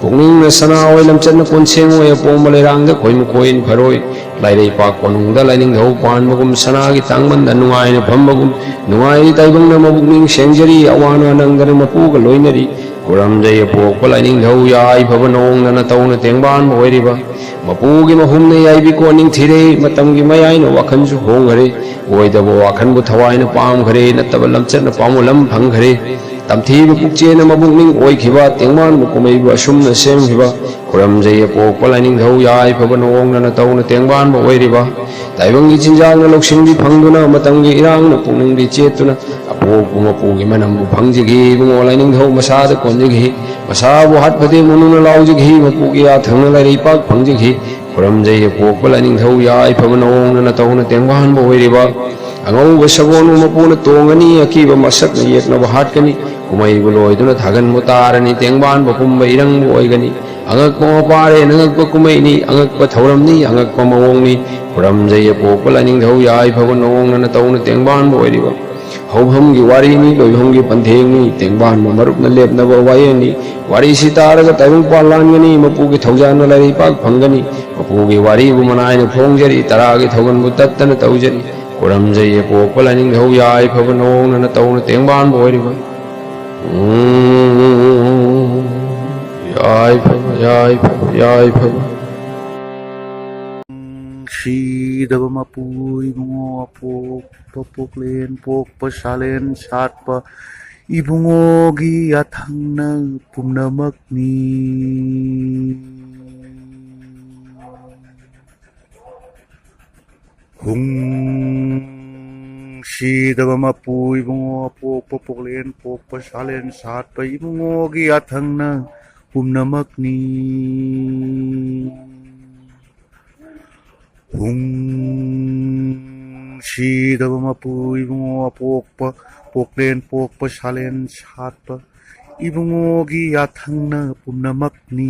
ꯄꯨꯛꯅꯤꯡꯅ ꯁꯅꯥ ꯑꯣꯏ, ꯂꯝꯆꯠꯅ ꯀꯣꯟꯁꯦꯡ ꯑꯣꯏ, ꯑꯄꯣꯝꯕ ꯂꯩꯔꯥꯡꯗ ꯈꯣꯏ ꯃꯈꯣꯏꯅ ꯐꯔꯣꯏ꯫ ꯂꯥꯏꯔꯩꯄꯥꯛ ꯀꯣꯅꯨꯡꯗ ꯂꯥꯏꯅꯤꯡꯊꯧ ꯄꯥꯟꯕꯒꯨꯝ, ꯁꯅꯥꯒꯤ ꯇꯥꯡꯕꯟꯗ ꯅꯨꯡꯉꯥꯏꯅ ꯐꯝꯕꯒꯨꯝ, ꯅꯨꯡꯉꯥꯏꯔꯤ ꯇꯥꯏꯕꯪꯅ ꯃꯕꯨꯛꯅꯤꯡ ꯁꯦꯡꯖꯔꯤ, ꯑꯋꯥ ꯑꯅꯥ ꯅꯪꯗꯅ ꯃꯄꯨꯒ ꯂꯣꯏꯅꯔꯤ꯫ ꯈꯨꯔꯝꯖꯩ ꯑꯄꯣꯛꯄ ꯂꯥꯏꯅꯤꯡꯊꯧ ꯌꯥꯏꯐꯕ ꯅꯋꯣꯡꯅ ꯅꯇꯧꯅ ꯇꯦꯡꯕꯥꯟꯕ ꯑꯣꯏꯔꯤꯕ꯫ ꯃꯄꯨꯒꯤ ꯃꯍꯨꯝꯅ ꯌꯥꯏꯕꯤ ꯀꯣꯟ ꯅꯤꯡꯊꯤꯔꯦ, ꯃꯇꯝꯒꯤ ꯃꯌꯥꯏꯅ ꯋꯥꯈꯜꯁꯨ ꯍꯣꯡꯈꯔꯦ꯫ ꯑꯣꯏꯗꯕ ꯋꯥꯈꯜꯕꯨ ꯊꯋꯥꯏꯅ ꯄꯥꯝꯈꯔꯦ, ꯅꯠꯇꯕ ꯂꯝꯆꯠꯅ ꯄꯥꯝꯃꯨꯂꯝ ꯐꯪꯈꯔꯦ꯫ ꯇꯝꯊꯤꯕ ꯄꯨꯛꯆꯦꯅ ꯃꯕꯨꯛꯅꯤꯡ ꯑꯣꯏꯈꯤꯕ, ꯇꯦꯡꯕꯥꯟꯕ ꯀꯨꯝꯍꯩꯕꯨ ꯑꯁꯨꯝꯅ ꯁꯦꯝꯈꯤꯕ꯫ ꯈꯨꯔꯝꯖꯩ ꯑꯄꯣꯛꯄ ꯂꯥꯏꯅꯤꯡꯊꯧ ꯌꯥꯏꯐꯕ ꯅꯋꯣꯡꯅ ꯅꯇꯧꯅ ꯇꯦꯡꯕꯥꯟꯕ ꯑꯣꯏꯔꯤꯕ꯫ ꯇꯥꯏꯕꯪꯒꯤ ꯆꯤꯟꯖꯥꯛꯅ ꯂꯧꯁꯤꯡꯗꯤ ꯐꯪꯗꯨꯅ, ꯃꯇꯝꯒꯤ ꯏꯔꯥꯡꯅ ꯄꯨꯛꯅꯤꯡꯗꯤ ꯆꯦꯠꯇꯨꯅ, ꯑꯄꯣꯛꯄ ꯃꯄꯨꯒꯤ ꯃꯅꯝꯕꯨ ꯐꯪꯖꯈꯤ, ꯏꯕꯨꯡꯉꯣ ꯂꯥꯏꯅꯤꯡꯊꯧ ꯃꯁꯥꯗ ꯀꯣꯟꯖꯈꯤ꯫ ꯃꯁꯥꯕꯨ ꯍꯥꯠꯄꯗꯤ ꯃꯨꯅꯨꯅ ꯂꯥꯎꯖꯈꯤ, ꯃꯄꯨꯒꯤ ꯌꯥꯊꯪꯅ ꯂꯥꯏꯔꯩꯄꯥꯛ ꯐꯪꯖꯈꯤ꯫ ꯈꯨꯔꯝꯖꯩ ꯑꯄꯣꯛꯄ ꯂꯥꯏꯅꯤꯡꯊꯧ ꯌꯥꯏꯐꯕ ꯅꯋꯣꯡꯅ ꯅꯇꯧꯅ ꯇꯦꯡꯕꯥꯟꯕ ꯑꯣꯏꯔꯤꯕ꯫ ꯑꯉꯧꯕ ꯁꯒꯣꯜꯕꯨ ꯃꯄꯨꯅ ꯇꯣꯡꯒꯅꯤ, ꯑꯀꯤꯕ ꯃꯁꯛꯅ ꯌꯦꯛꯅꯕ ꯍꯥꯠꯀꯅꯤ꯫ ꯀꯨꯝꯍꯩꯕꯨ ꯂꯣꯏꯗꯨꯅ ꯊꯥꯒꯟꯕꯨ ꯇꯥꯔꯅꯤ, ꯇꯦꯡꯕꯥꯟꯕ ꯄꯨꯝꯕ ꯏꯔꯪꯕꯨ ꯑꯣꯏꯒꯅꯤ꯫ ꯑꯉꯛꯄ ꯃꯄꯥꯔꯦꯟ, ꯑꯉꯛꯄ ꯀꯨꯝꯍꯩꯅꯤ, ꯑꯉꯛꯄ ꯊꯧꯔꯝꯅꯤ, ꯑꯉꯛꯄ ꯃꯑꯣꯡꯅꯤ꯫ ꯈꯨꯔꯝꯖꯩ ꯑꯄꯣꯛꯄ ꯂꯥꯏꯅꯤꯡꯊꯧ ꯌꯥꯏꯐꯕ ꯅꯋꯣꯡꯅ ꯅꯇꯧꯅ ꯇꯦꯡꯕꯥꯟꯕ ꯑꯣꯏꯔꯤꯕ꯫ ꯍꯧꯐꯝꯒꯤ ꯋꯥꯔꯤꯅꯤ, ꯂꯣꯏꯐꯝꯒꯤ ꯄꯟꯊꯦꯡꯅꯤ, ꯇꯦꯡꯕꯥꯟꯕ ꯃꯔꯨꯞꯅ ꯂꯦꯞꯅꯕ ꯋꯥꯌꯦꯜꯅꯤ꯫ ꯋꯥꯔꯤꯁꯤ ꯇꯥꯔꯒ ꯇꯥꯏꯕꯪꯄꯥꯟ ꯂꯥꯟꯒꯅꯤ, ꯃꯄꯨꯒꯤ ꯊꯧꯖꯥꯜꯅ ꯂꯥꯏꯔꯩꯄꯥꯛ ꯐꯪꯒꯅꯤ꯫ ꯃꯄꯨꯒꯤ ꯋꯥꯔꯤꯕꯨ ꯃꯅꯥꯏꯅ ꯐꯣꯡꯖꯔꯤ, ꯇꯔꯥꯒꯤ ꯊꯧꯒꯟꯕꯨ ꯇꯠꯇꯅ ꯇꯧꯖꯔꯤ꯫ ꯈꯨꯔꯝꯖꯩ ꯑꯄꯣꯛꯄ ꯂꯥꯏꯅꯤꯡꯊꯧ ꯌꯥꯏꯐꯕ ꯅꯋꯣꯡꯅ ꯅꯇꯧꯅ ꯇꯦꯡꯕꯥꯟꯕ ꯑꯣꯏꯔꯤꯕ꯫ ꯎꯝ, ꯌꯥꯏꯐꯕ, ꯌꯥꯏꯐꯕ, ꯌꯥꯏꯐꯕ꯫ ꯁꯤꯗꯕ ꯃꯄꯨ ꯏꯕꯨꯡꯉꯣ, ꯑꯄꯣꯛꯄ ꯄꯣꯛꯂꯦꯟ ꯄꯣꯛꯄ ꯁꯥꯂꯦꯟ ꯁꯥꯠꯄ ꯏꯕꯨꯡꯉꯣꯒꯤ ꯌꯥꯊꯪꯅ ꯄꯨꯝꯅꯃꯛꯅꯤ꯫ ꯍꯨꯡ ꯁꯤꯗꯕ ꯃꯄꯨ ꯏꯕꯨꯡꯉꯣ, ꯑꯄꯣꯛꯄ ꯄꯣꯛꯂꯦꯟ ꯄꯣꯛꯄ ꯁꯥꯂꯦꯟ ꯁꯥꯠꯄ ꯏꯕꯨꯡꯉꯣꯒꯤ ꯌꯥꯊꯪꯅ ꯄꯨꯝꯅꯃꯛꯅꯤ꯫ ꯍꯨꯡ ꯁꯤꯗꯕ ꯃꯄꯨ ꯏꯕꯨꯡꯉꯣ, ꯑꯄꯣꯛꯄ ꯄꯣꯛꯂꯦꯟ ꯄꯣꯛꯄ ꯁꯥꯂꯦꯟ ꯁꯥꯠꯄ ꯏꯕꯨꯡꯉꯣꯒꯤ ꯌꯥꯊꯪꯅ ꯄꯨꯝꯅꯃꯛꯅꯤ꯫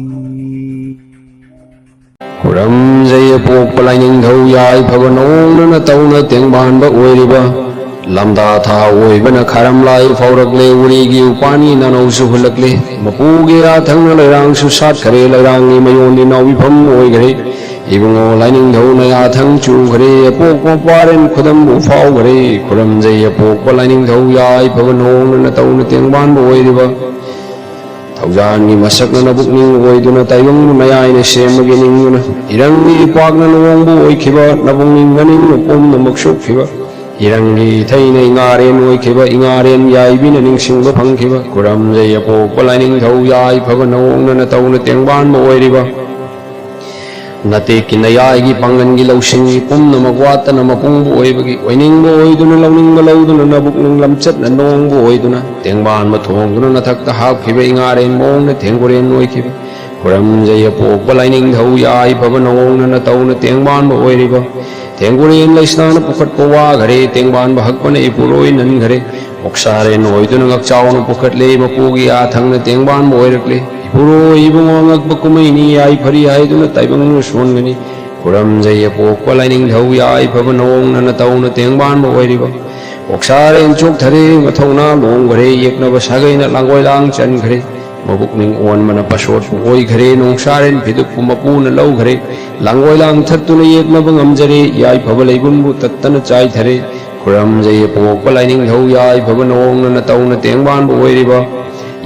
ꯈꯨꯔꯝꯖꯩ ꯑꯄꯣꯛꯄ ꯂꯥꯏꯅꯤꯡꯊꯧ ꯌꯥꯏꯐꯕ ꯅꯋꯣꯡꯅ ꯅꯇꯧꯅ ꯇꯦꯡꯕꯥꯟꯕ ꯑꯣꯏꯔꯤꯕ꯫ ꯂꯝꯗꯥ ꯊꯥ ꯑꯣꯏꯕꯅ ꯈꯥꯔꯝꯂꯥꯏ ꯐꯥꯎꯔꯛꯂꯦ, ꯎꯔꯤꯒꯤ ꯎꯄꯥꯟꯒꯤ ꯅꯥꯅꯧꯁꯨ ꯍꯨꯜꯂꯛꯂꯦ꯫ ꯃꯄꯨꯒꯤ ꯌꯥꯊꯪꯅ ꯂꯩꯔꯥꯡꯁꯨ ꯁꯥꯠꯈꯔꯦ, ꯂꯩꯔꯥꯡꯒꯤ ꯃꯌꯣꯟꯗꯤ ꯅꯥꯎꯕꯤꯐꯝ ꯑꯣꯏꯈꯔꯦ꯫ ꯏꯕꯨꯡꯉꯣ ꯂꯥꯏꯅꯤꯡꯊꯧꯅ ꯌꯥꯊꯪ ꯆꯨꯈꯔꯦ, ꯑꯄꯣꯛꯄ ꯃꯄꯥꯔꯦꯟ ꯈꯨꯗꯝꯕꯨ ꯐꯥꯎꯈꯔꯦ꯫ ꯈꯨꯔꯝꯖꯩ ꯑꯄꯣꯛꯄ ꯂꯥꯏꯅꯤꯡꯊꯧ ꯌꯥꯏꯐꯕ ꯅꯋꯣꯡꯅ ꯅꯇꯧꯅ ꯇꯦꯡꯕꯥꯟꯕ ꯑꯣꯏꯔꯤꯕ꯫ ꯊꯧꯖꯥꯟꯒꯤ ꯃꯁꯛꯅ ꯅꯕꯨꯛꯅꯤꯡ ꯑꯣꯏꯗꯨꯅ ꯇꯥꯏꯕꯪꯕꯨ ꯃꯌꯥꯏꯅ ꯁꯦꯝꯕꯒꯤ ꯅꯤꯡꯗꯨꯅ ꯏꯔꯪꯒꯤ ꯏꯄꯥꯛꯅ ꯅꯋꯣꯡꯕꯨ ꯑꯣꯏꯈꯤꯕ ꯅꯕꯨꯛꯅꯤꯡ ꯅꯅꯤꯡꯅ ꯄꯨꯝꯅꯃꯛ ꯁꯣꯛꯈꯤꯕ ꯏꯔꯪꯒꯤ ꯏꯊꯩꯅ ꯏꯉꯥꯔꯦꯟ ꯑꯣꯏꯈꯤꯕ ꯏꯉꯥꯔꯦꯟ ꯌꯥꯏꯕꯤꯅ ꯅꯤꯡꯁꯤꯡꯕ ꯐꯪꯈꯤꯕ ꯈꯨꯔꯝꯖꯩ ꯑꯄꯣꯛꯄ ꯂꯥꯏꯅꯤꯡꯊꯧ ꯌꯥꯏꯐꯕ ꯅꯋꯣꯡꯅ ꯅꯇꯧꯅ ꯇꯦꯡꯕꯥꯟꯕ ꯑꯣꯏꯔꯤꯕ ꯅꯇꯦꯛꯀꯤ ꯅꯌꯥꯏꯒꯤ ꯄꯥꯡꯒꯜꯒꯤ ꯂꯧꯁꯤꯡꯒꯤ ꯄꯨꯝꯅꯃꯛ ꯋꯥꯠꯇꯅ ꯃꯄꯨꯡꯕꯨ ꯑꯣꯏꯕꯒꯤ ꯑꯣꯏꯅꯤꯡꯕ ꯑꯣꯏꯗꯨꯅ ꯂꯧꯅꯤꯡꯕ ꯂꯧꯗꯨꯅ ꯅꯕꯨꯛꯅꯤꯡ ꯂꯝꯆꯠꯅ ꯅꯣꯡꯕꯨ ꯑꯣꯏꯗꯨꯅ ꯇꯦꯡꯕꯥꯟꯕ ꯊꯣꯡꯗꯨꯅ ꯅꯊꯛꯇ ꯍꯥꯞꯈꯤꯕ ꯏꯉꯥꯔꯦꯟ ꯃꯑꯣꯡꯅ ꯊꯦꯡꯒꯨꯔꯦꯟ ꯑꯣꯏꯈꯤꯕ ꯈꯨꯔꯝꯖꯩ ꯑꯄꯣꯛꯄ ꯂꯥꯏꯅꯤꯡꯊꯧ ꯌꯥꯏꯐꯕ ꯅꯋꯣꯡꯅ ꯅꯇꯧꯅ ꯇꯦꯡꯕꯥꯟꯕ ꯑꯣꯏꯔꯤꯕ ꯊꯦꯡꯒꯨꯔꯦꯟ ꯂꯩꯁꯅꯥꯅ ꯄꯨꯈꯠꯄ ꯋꯥꯈꯔꯦ ꯇꯦꯡꯕꯥꯟꯕ ꯍꯛꯄꯅ ꯏꯄꯨꯔꯣꯏ ꯅꯟꯈꯔꯦ ꯃꯣꯛꯁꯥꯔꯦꯟ ꯑꯣꯏꯗꯨꯅ ꯉꯛꯆꯥꯎꯅ ꯄꯨꯈꯠꯂꯦ ꯃꯄꯨꯒꯤ ꯌꯥꯊꯪꯅ ꯇꯦꯡꯕꯥꯟꯕ ꯑꯣꯏꯔꯛꯂꯦ ꯏꯄꯨꯔꯣꯏ ꯏꯕꯨꯡꯉꯣ ꯑꯉꯛꯄ ꯀꯨꯝꯍꯩꯅꯤ ꯌꯥꯏꯐꯔꯤ ꯍꯥꯏꯗꯨꯅ ꯇꯥꯏꯕꯪꯅ ꯁꯣꯟꯒꯅꯤ ꯈꯨꯔꯝꯖꯩ ꯑꯄꯣꯛꯄ ꯂꯥꯏꯅꯤꯡꯊꯧ ꯌꯥꯏꯐꯕ ꯅꯋꯣꯡꯅ ꯅꯇꯧꯅ ꯇꯦꯡꯕꯥꯟꯕ ꯑꯣꯏꯔꯤꯕ ꯃꯣꯛꯁꯥꯔꯦꯟ ꯆꯣꯛꯊꯔꯦ ꯃꯊꯧꯅꯥ ꯂꯣꯡꯈꯔꯦ ꯌꯦꯛꯅꯕ ꯁꯥꯒꯩꯅ ꯂꯥꯡꯒꯣꯏ ꯂꯥꯡ ꯆꯟꯈꯔꯦ ꯃꯕꯨꯛꯅꯤꯡ ꯑꯣꯟꯕꯅ ꯄꯁꯣꯠꯄꯨ ꯑꯣꯏꯈꯔꯦ ꯅꯣꯡꯁꯥꯔꯦꯟ ꯐꯤꯗꯨꯛꯄꯨ ꯃꯄꯨꯅ ꯂꯧꯈꯔꯦ ꯂꯥꯡꯒꯣꯏ ꯂꯥꯡ ꯊꯠꯇꯨꯅ ꯌꯦꯛꯅꯕ ꯉꯝꯖꯔꯦ ꯌꯥꯏꯐꯕ ꯂꯩꯕꯨꯟꯕꯨ ꯇꯠꯇꯅ ꯆꯥꯏꯊꯔꯦ ꯈꯨꯔꯝꯖꯩ ꯑꯄꯣꯛꯄ ꯂꯥꯏꯅꯤꯡꯊꯧ ꯌꯥꯏꯐꯕ ꯅꯋꯣꯡꯅ ꯅꯇꯧꯅ ꯇꯦꯡꯕꯥꯟꯕ ꯑꯣꯏꯔꯤꯕ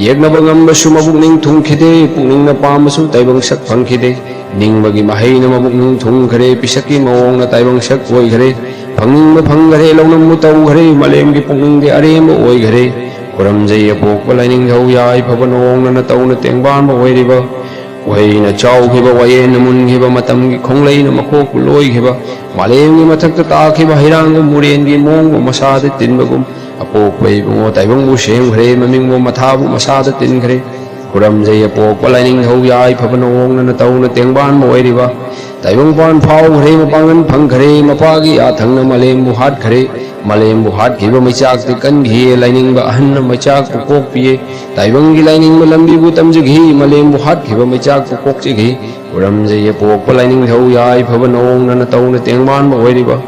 ꯌꯦꯛꯅꯕ ꯉꯝꯕꯁꯨ ꯃꯕꯨꯛꯅꯤꯡ ꯊꯨꯡꯈꯤꯗꯦ ꯄꯨꯛꯅꯤꯡꯅ ꯄꯥꯝꯕꯁꯨ ꯇꯥꯏꯕꯪ ꯁꯛ ꯐꯪꯈꯤꯗꯦ ꯅꯤꯡꯕꯒꯤ ꯃꯍꯩꯅ ꯃꯕꯨꯛꯅꯤꯡ ꯊꯨꯡꯈ꯭ꯔꯦ, ꯄꯤꯁꯛꯀꯤ ꯃꯑꯣꯡꯅ ꯇꯥꯏꯕꯪ ꯁꯛ ꯑꯣꯏꯈ꯭ꯔꯦ꯫ ꯐꯪꯅꯤꯡꯕ ꯐꯪꯈ꯭ꯔꯦ, ꯂꯧꯅꯝꯕꯨ ꯇꯧꯈ꯭ꯔꯦ, ꯃꯥꯂꯦꯝꯒꯤ ꯄꯨꯛꯅꯤꯡꯗꯤ ꯑꯔꯦꯝꯕ ꯑꯣꯏꯈ꯭ꯔꯦ꯫ ꯈꯨꯔꯝꯖꯩ ꯑꯄꯣꯛꯄ ꯂꯥꯏꯅꯤꯡꯊꯧ ꯌꯥꯏꯐꯕ ꯅꯋꯣꯡꯅ ꯅꯇꯧꯅ ꯇꯦꯡꯕꯥꯟꯕ ꯑꯣꯏꯔꯤꯕ꯫ ꯎꯍꯩꯅ ꯆꯥꯎꯈꯤꯕ, ꯋꯥꯌꯦꯟꯅ ꯃꯨꯟꯈꯤꯕ, ꯃꯇꯝꯒꯤ ꯈꯣꯡꯂꯩꯅ ꯃꯈꯣꯛꯄꯨ ꯂꯣꯏꯈꯤꯕ, ꯃꯥꯂꯦꯝꯒꯤ ꯃꯊꯛꯇ ꯇꯥꯈꯤꯕ ꯍꯩꯔꯥꯡꯒꯨꯝ, ꯎꯔꯦꯟꯒꯤ ꯃꯑꯣꯡꯕꯨ ꯃꯁꯥꯗ ꯇꯤꯟꯕꯒꯨꯝ, ꯑꯄꯣꯛꯄ ꯏꯕꯨꯡꯉꯣ ꯇꯥꯏꯕꯪꯕꯨ ꯁꯦꯝꯈ꯭ꯔꯦ, ꯃꯃꯤꯡꯕꯨ ꯃꯊꯥꯕꯨ ꯃꯁꯥꯗ ꯇꯤꯟꯈ꯭ꯔꯦ꯫ ꯈꯨꯔꯝꯖꯩ ꯑꯄꯣꯛꯄ ꯂꯥꯏꯅꯤꯡꯊꯧ ꯌꯥꯏꯐꯕ ꯅꯋꯣꯡꯅ ꯅꯇꯧꯅ ꯇꯦꯡꯕꯥꯟꯕ ꯑꯣꯏꯔꯤꯕ꯫ ꯇꯥꯏꯕꯪꯄꯥꯟ ꯐꯥꯎꯈ꯭ꯔꯦ, ꯃꯄꯥꯡꯒꯜ ꯐꯪꯈ꯭ꯔꯦ, ꯃꯄꯥꯒꯤ ꯌꯥꯊꯪꯅ ꯃꯥꯂꯦꯝꯕꯨ ꯍꯥꯠꯈ꯭ꯔꯦ꯫ ꯃꯥꯂꯦꯝꯕꯨ ꯍꯥꯠꯈꯤꯕ ꯃꯩꯆꯥꯛꯇꯤ ꯀꯟꯈꯤꯌꯦ, ꯂꯥꯏꯅꯤꯡꯕ ꯑꯍꯟꯅ ꯃꯩꯆꯥꯛꯄꯨ ꯀꯣꯛꯄꯤꯌꯦ꯫ ꯇꯥꯏꯕꯪꯒꯤ ꯂꯥꯏꯅꯤꯡꯕ ꯂꯝꯕꯤꯕꯨ ꯇꯝꯖꯈꯤ, ꯃꯥꯂꯦꯝꯕꯨ ꯍꯥꯠꯈꯤꯕ ꯃꯩꯆꯥꯛꯄꯨ ꯀꯣꯛꯆꯈꯤ꯫ ꯈꯨꯔꯝꯖꯩ ꯑꯄꯣꯛꯄ ꯂꯥꯏꯅꯤꯡꯊꯧ ꯌꯥꯏꯐꯕ ꯅꯋꯣꯡꯅ ꯅꯇꯧꯅ ꯇꯦꯡꯕꯥꯟꯕ ꯑꯣꯏꯔꯤꯕ꯫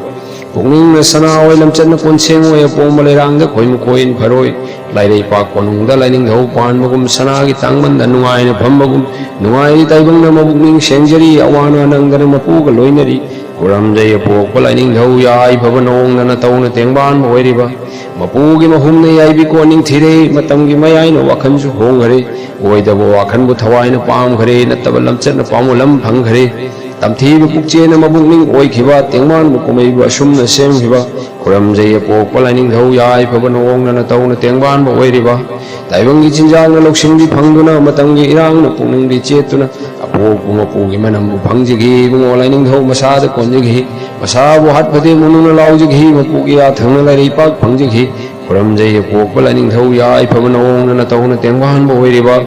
ꯄꯨꯛꯅꯤꯡꯅ ꯁꯅꯥ ꯑꯣꯏ, ꯂꯝꯆꯠꯅ ꯀꯣꯟꯁꯦꯡ ꯑꯣꯏ, ꯑꯄꯣꯝꯕ ꯂꯩꯔꯥꯡꯗ ꯈꯣꯏ ꯃꯈꯣꯏ ꯐꯔꯣꯏ꯫ ꯂꯥꯏꯔꯩꯄꯥꯛ ꯀꯣꯅꯨꯡꯗ ꯂꯥꯏꯅꯤꯡꯊꯧ ꯄꯥꯟꯕꯒꯨꯝ, ꯁꯅꯥꯒꯤ ꯇꯥꯡꯕꯟꯗ ꯅꯨꯡꯉꯥꯏꯅ ꯐꯝꯕꯒꯨꯝ, ꯅꯨꯡꯉꯥꯏꯔꯤ ꯇꯥꯏꯕꯪꯅ ꯃꯕꯨꯛꯅꯤꯡ ꯁꯦꯡꯖꯔꯤ, ꯑꯋꯥ ꯑꯅꯥ ꯅꯪꯗꯅ ꯃꯄꯨꯒ ꯂꯣꯏꯅꯔꯤ꯫ ꯈꯨꯔꯝꯖꯩ ꯑꯄꯣꯛꯄ ꯂꯥꯏꯅꯤꯡꯊꯧ ꯌꯥꯏꯐꯕ ꯅꯋꯣꯡꯅ ꯅꯇꯧꯅ ꯇꯦꯡꯕꯥꯟꯕ ꯑꯣꯏꯔꯤꯕ꯫ ꯃꯄꯨꯒꯤ ꯃꯍꯨꯝꯅ ꯌꯥꯏꯕꯤ ꯀꯣꯅꯤꯡ ꯊꯤꯔꯦ, ꯃꯇꯝꯒꯤ ꯃꯌꯥꯏꯅ ꯋꯥꯈꯜꯁꯨ ꯍꯣꯡꯈꯔꯦ꯫ ꯑꯣꯏꯗꯕ ꯋꯥꯈꯜꯕꯨ ꯊꯋꯥꯏꯅ ꯄꯥꯝꯈꯔꯦ, ꯅꯠꯇꯕ ꯂꯝꯆꯠꯅ ꯄꯥꯝꯕꯣꯂꯝ ꯐꯪꯈꯔꯦ꯫ ꯇꯝꯊꯤꯕ ꯄꯨꯛꯆꯦꯟꯅ ꯃꯕꯨꯛꯅꯤꯡ ꯑꯣꯏꯈꯤꯕ, ꯇꯦꯡꯕꯥꯟꯕ ꯀꯨꯝꯍꯩꯕꯨ ꯑꯁꯨꯝꯅ ꯁꯦꯝꯈꯤꯕ꯫ ꯈꯨꯔꯝꯖꯩ ꯑꯄꯣꯛꯄ ꯂꯥꯏꯅꯤꯡꯊꯧ ꯌꯥꯏꯐꯕ ꯅꯋꯣꯡꯅ ꯅꯇꯧꯅ ꯇꯦꯡꯕꯥꯟꯕ ꯑꯣꯏꯔꯤꯕ꯫ ꯇꯥꯏꯕꯪꯒꯤ ꯆꯤꯟꯖꯥꯛꯅ ꯂꯧꯁꯤꯡꯗꯤ ꯐꯪꯗꯨꯅ, ꯃꯇꯝꯒꯤ ꯏꯔꯥꯡꯅ ꯄꯨꯛꯅꯤꯡꯗꯤ ꯆꯦꯠꯇꯨꯅ, ꯑꯄꯣꯛꯄ ꯃꯄꯨꯒꯤ ꯃꯅꯝꯕꯨ ꯐꯪꯖꯈꯤ, ꯏꯕꯨꯡꯉꯣ ꯂꯥꯏꯅꯤꯡꯊꯧ ꯃꯁꯥꯗ ꯀꯣꯟꯖꯈꯤ꯫ ꯃꯁꯥꯕꯨ ꯍꯥꯠꯄꯗꯤ ꯃꯨꯅꯨꯅ ꯂꯥꯎꯖꯈꯤ, ꯃꯄꯨꯒꯤ ꯌꯥꯊꯪꯅ ꯂꯥꯏꯔꯩꯄꯥꯛ ꯐꯪꯖꯈꯤ꯫ ꯈꯨꯔꯝꯖꯩ ꯑꯄꯣꯛꯄ ꯂꯥꯏꯅꯤꯡꯊꯧ ꯌꯥꯏꯐꯕ ꯅꯋꯣꯡꯅ ꯅꯇꯧꯅ ꯇꯦꯡꯕꯥꯟꯕ ꯑꯣꯏꯔꯤꯕ꯫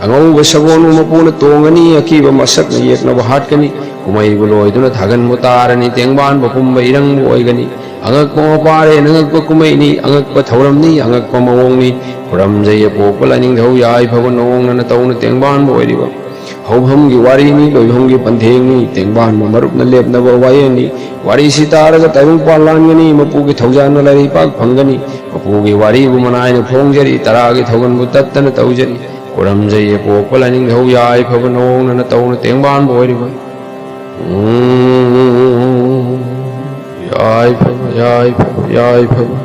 ꯑꯉꯧꯕ ꯁꯒꯣꯜꯕꯨ ꯃꯄꯨꯅ ꯇꯣꯡꯒꯅꯤ, ꯑꯀꯤꯕ ꯃꯁꯛꯅ ꯌꯦꯛꯅꯕ ꯍꯥꯠꯀꯅꯤ꯫ ꯀꯨꯝꯍꯩꯕꯨ ꯂꯣꯏꯗꯨꯅ ꯊꯥꯒꯟꯕꯨ ꯇꯥꯔꯅꯤ, ꯇꯦꯡꯕꯥꯟꯕ ꯀꯨꯝꯕ ꯏꯔꯪꯕꯨ ꯑꯣꯏꯒꯅꯤ꯫ ꯑꯉꯛꯄ ꯃꯄꯥꯔꯦꯟ ꯑꯉꯛꯄ ꯀꯨꯝꯍꯩꯅꯤ, ꯑꯉꯛꯄ ꯊꯧꯔꯝꯅꯤ, ꯑꯉꯛꯄ ꯃꯑꯣꯡꯅꯤ꯫ ꯈꯨꯔꯝꯖꯩ ꯑꯄꯣꯛꯄ ꯂꯥꯏꯅꯤꯡꯊꯧ ꯌꯥꯏꯐꯕ ꯅꯋꯣꯡꯅ ꯅꯇꯧꯅ ꯇꯦꯡꯕꯥꯟꯕ ꯑꯣꯏꯔꯤꯕ꯫ ꯍꯧꯐꯝꯒꯤ ꯋꯥꯔꯤꯅꯤ, ꯂꯣꯏꯐꯝꯒꯤ ꯄꯟꯊꯦꯡꯅꯤ, ꯇꯦꯡꯕꯥꯟꯕ ꯃꯔꯨꯞꯅ ꯂꯦꯞꯅꯕ ꯋꯥꯌꯦꯜꯅꯤ꯫ ꯋꯥꯔꯤꯁꯤ ꯇꯥꯔꯒ ꯇꯥꯏꯕꯪꯄꯥꯟ ꯂꯥꯟꯒꯅꯤ, ꯃꯄꯨꯒꯤ ꯊꯧꯖꯥꯜꯅ ꯂꯥꯏꯔꯩꯄꯥꯛ ꯐꯪꯒꯅꯤ꯫ ꯃꯄꯨꯒꯤ ꯋꯥꯔꯤꯕꯨ ꯃꯅꯥꯏꯅ ꯐꯣꯡꯖꯔꯤ, ꯇꯔꯥꯒꯤ ꯊꯧꯒꯜꯕꯨ ꯇꯠꯇꯅ ꯇꯧꯖꯔꯤ꯫ ꯈꯨꯔꯝꯖꯩ ꯑꯄꯣꯛꯄ ꯂꯥꯏꯅꯤꯡꯊꯧ ꯌꯥꯏꯐꯕ ꯅꯋꯣꯡꯅ ꯅꯇꯧꯅ ꯇꯦꯡꯕꯥꯟꯕ ꯑꯣꯏꯔꯤꯕ꯫ ꯎꯝ, ꯌꯥꯏꯐꯕ, ꯌꯥꯏꯐꯕ, ꯌꯥꯏꯐꯕ꯫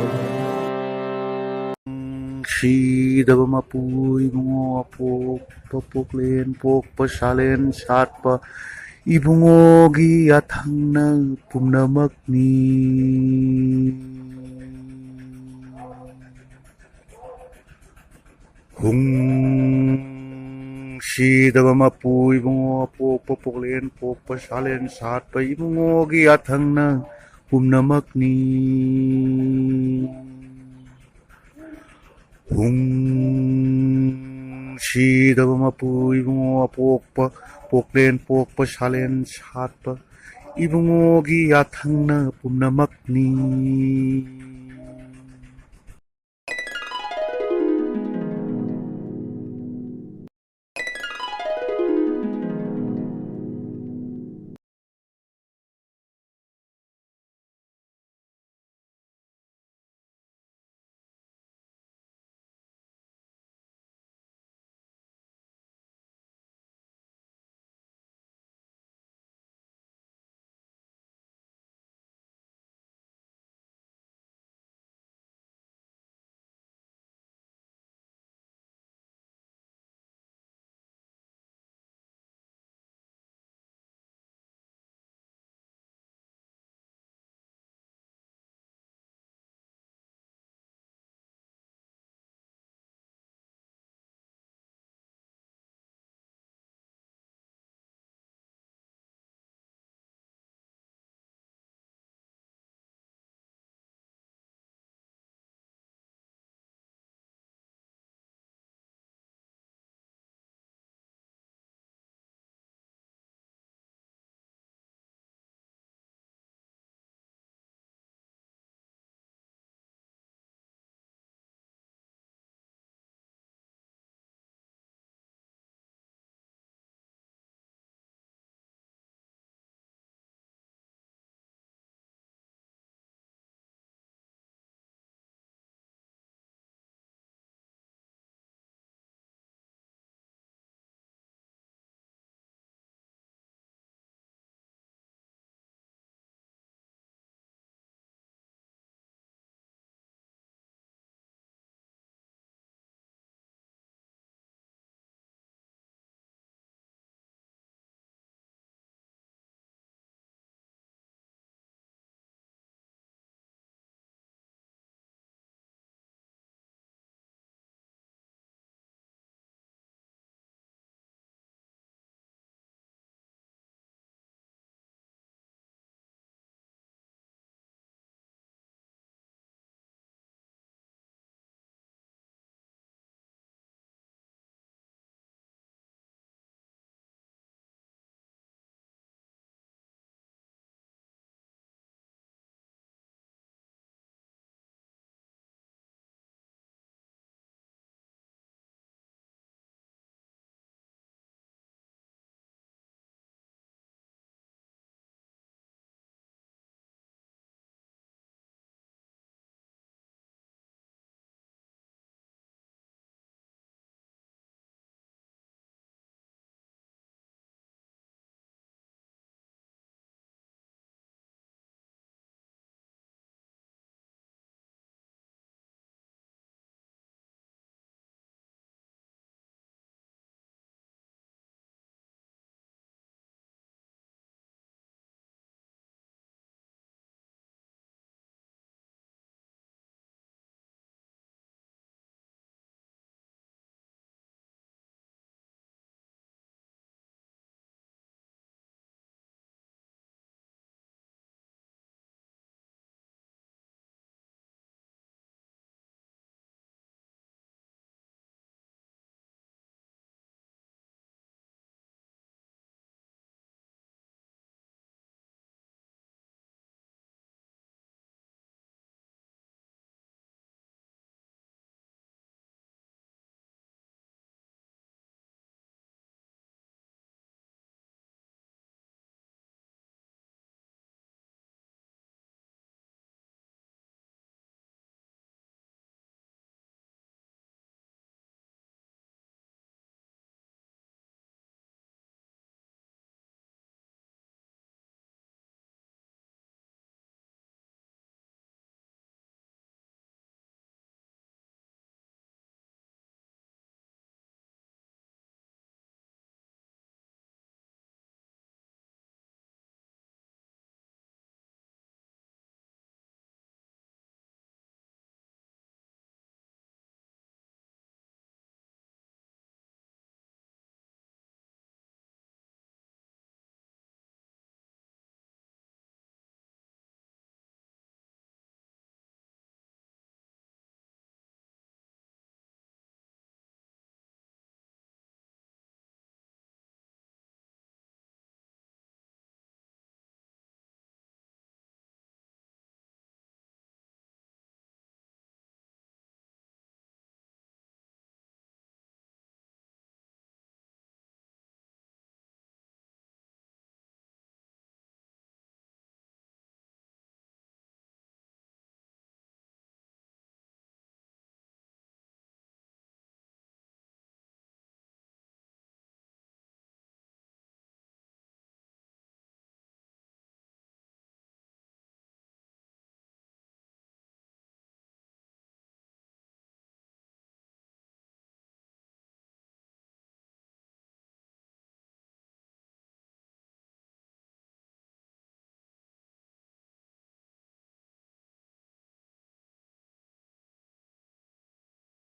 ꯁꯤꯗꯕ ꯃꯄꯨ ꯏꯕꯨꯡꯉꯣ, ꯑꯄꯣꯛꯄ ꯄꯣꯛꯂꯦꯟ ꯄꯣꯛꯄ ꯁꯥꯂꯦꯟ ꯁꯥꯠꯄ ꯏꯕꯨꯡꯉꯣꯒꯤ ꯌꯥꯊꯪꯅ ꯄꯨꯝꯅꯃꯛꯅꯤ꯫ ꯍꯨꯡ꯫ ꯁꯤꯗꯕ ꯃꯄꯨ ꯏꯕꯨꯡꯉꯣ, ꯑꯄꯣꯛꯄ ꯄꯣꯛꯂꯦꯟ ꯄꯣꯛꯄ ꯁꯥꯂꯦꯟ ꯁꯥꯠꯄ ꯏꯕꯨꯡꯉꯣꯒꯤ ꯌꯥꯊꯪꯅ ꯄꯨꯝꯅꯃꯛꯅꯤ꯫ ꯍꯨꯡ꯫ ꯁꯤꯗꯕ ꯃꯄꯨ ꯏꯕꯨꯡꯉꯣ, ꯑꯄꯣꯛꯄ ꯄꯣꯛꯂꯦꯟ ꯄꯣꯛꯄ ꯁꯥꯂꯦꯟ ꯁꯥꯠꯄ ꯏꯕꯨꯡꯉꯣꯒꯤ ꯌꯥꯊꯪꯅ ꯄꯨꯝꯅꯃꯛꯅꯤ꯫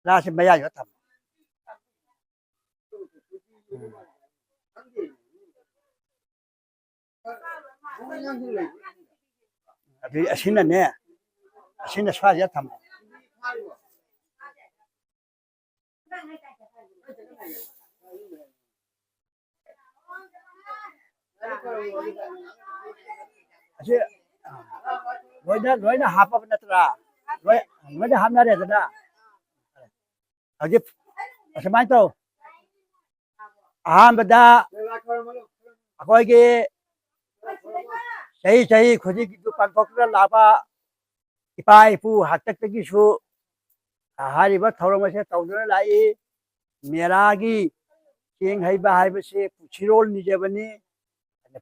ꯁꯥꯁꯤ ꯃꯌꯥꯏꯗ ꯊꯝꯃꯣ꯫ ꯑꯗꯨꯗꯤ ꯑꯁꯤꯅꯅꯦ, ꯑꯁꯤꯅ ꯁ꯭ꯋꯥꯏꯁꯤꯗ ꯊꯝꯃꯣ꯫ ꯑꯁꯤ, ꯑ, ꯂꯣꯏꯅ, ꯂꯣꯏꯅ ꯍꯥꯞꯄꯕ ꯅꯠꯇ꯭ꯔꯥ? ꯂꯣꯏ-, ꯂꯣꯏꯅ ꯍꯥꯞꯅꯔꯦꯗꯅ? ꯍꯧꯖꯤꯛ ꯑꯁꯨꯃꯥꯏꯅ ꯇꯧ꯫ ꯑꯍꯥꯟꯕꯗ ꯑꯩꯈꯣꯏꯒꯤ ꯆꯍꯤ ꯆꯍꯤ ꯈꯨꯗꯤꯡꯒꯤ ꯄꯥꯡꯊꯣꯛꯇꯨꯅ ꯂꯥꯛꯄ ꯏꯄꯥ ꯏꯄꯨ ꯍꯥꯛꯇꯛꯇꯒꯤꯁꯨ ꯍꯥꯏꯔꯤꯕ ꯊꯧꯔꯝ ꯑꯁꯤ ꯇꯧꯗꯨꯅ ꯂꯥꯛꯏ꯫ ꯃꯦꯔꯥꯒꯤ ꯆꯦꯡ ꯍꯩꯕ ꯍꯥꯏꯕꯁꯤ ꯄꯨꯟꯁꯤꯔꯣꯜ ꯅꯤꯖꯕꯅꯤ꯫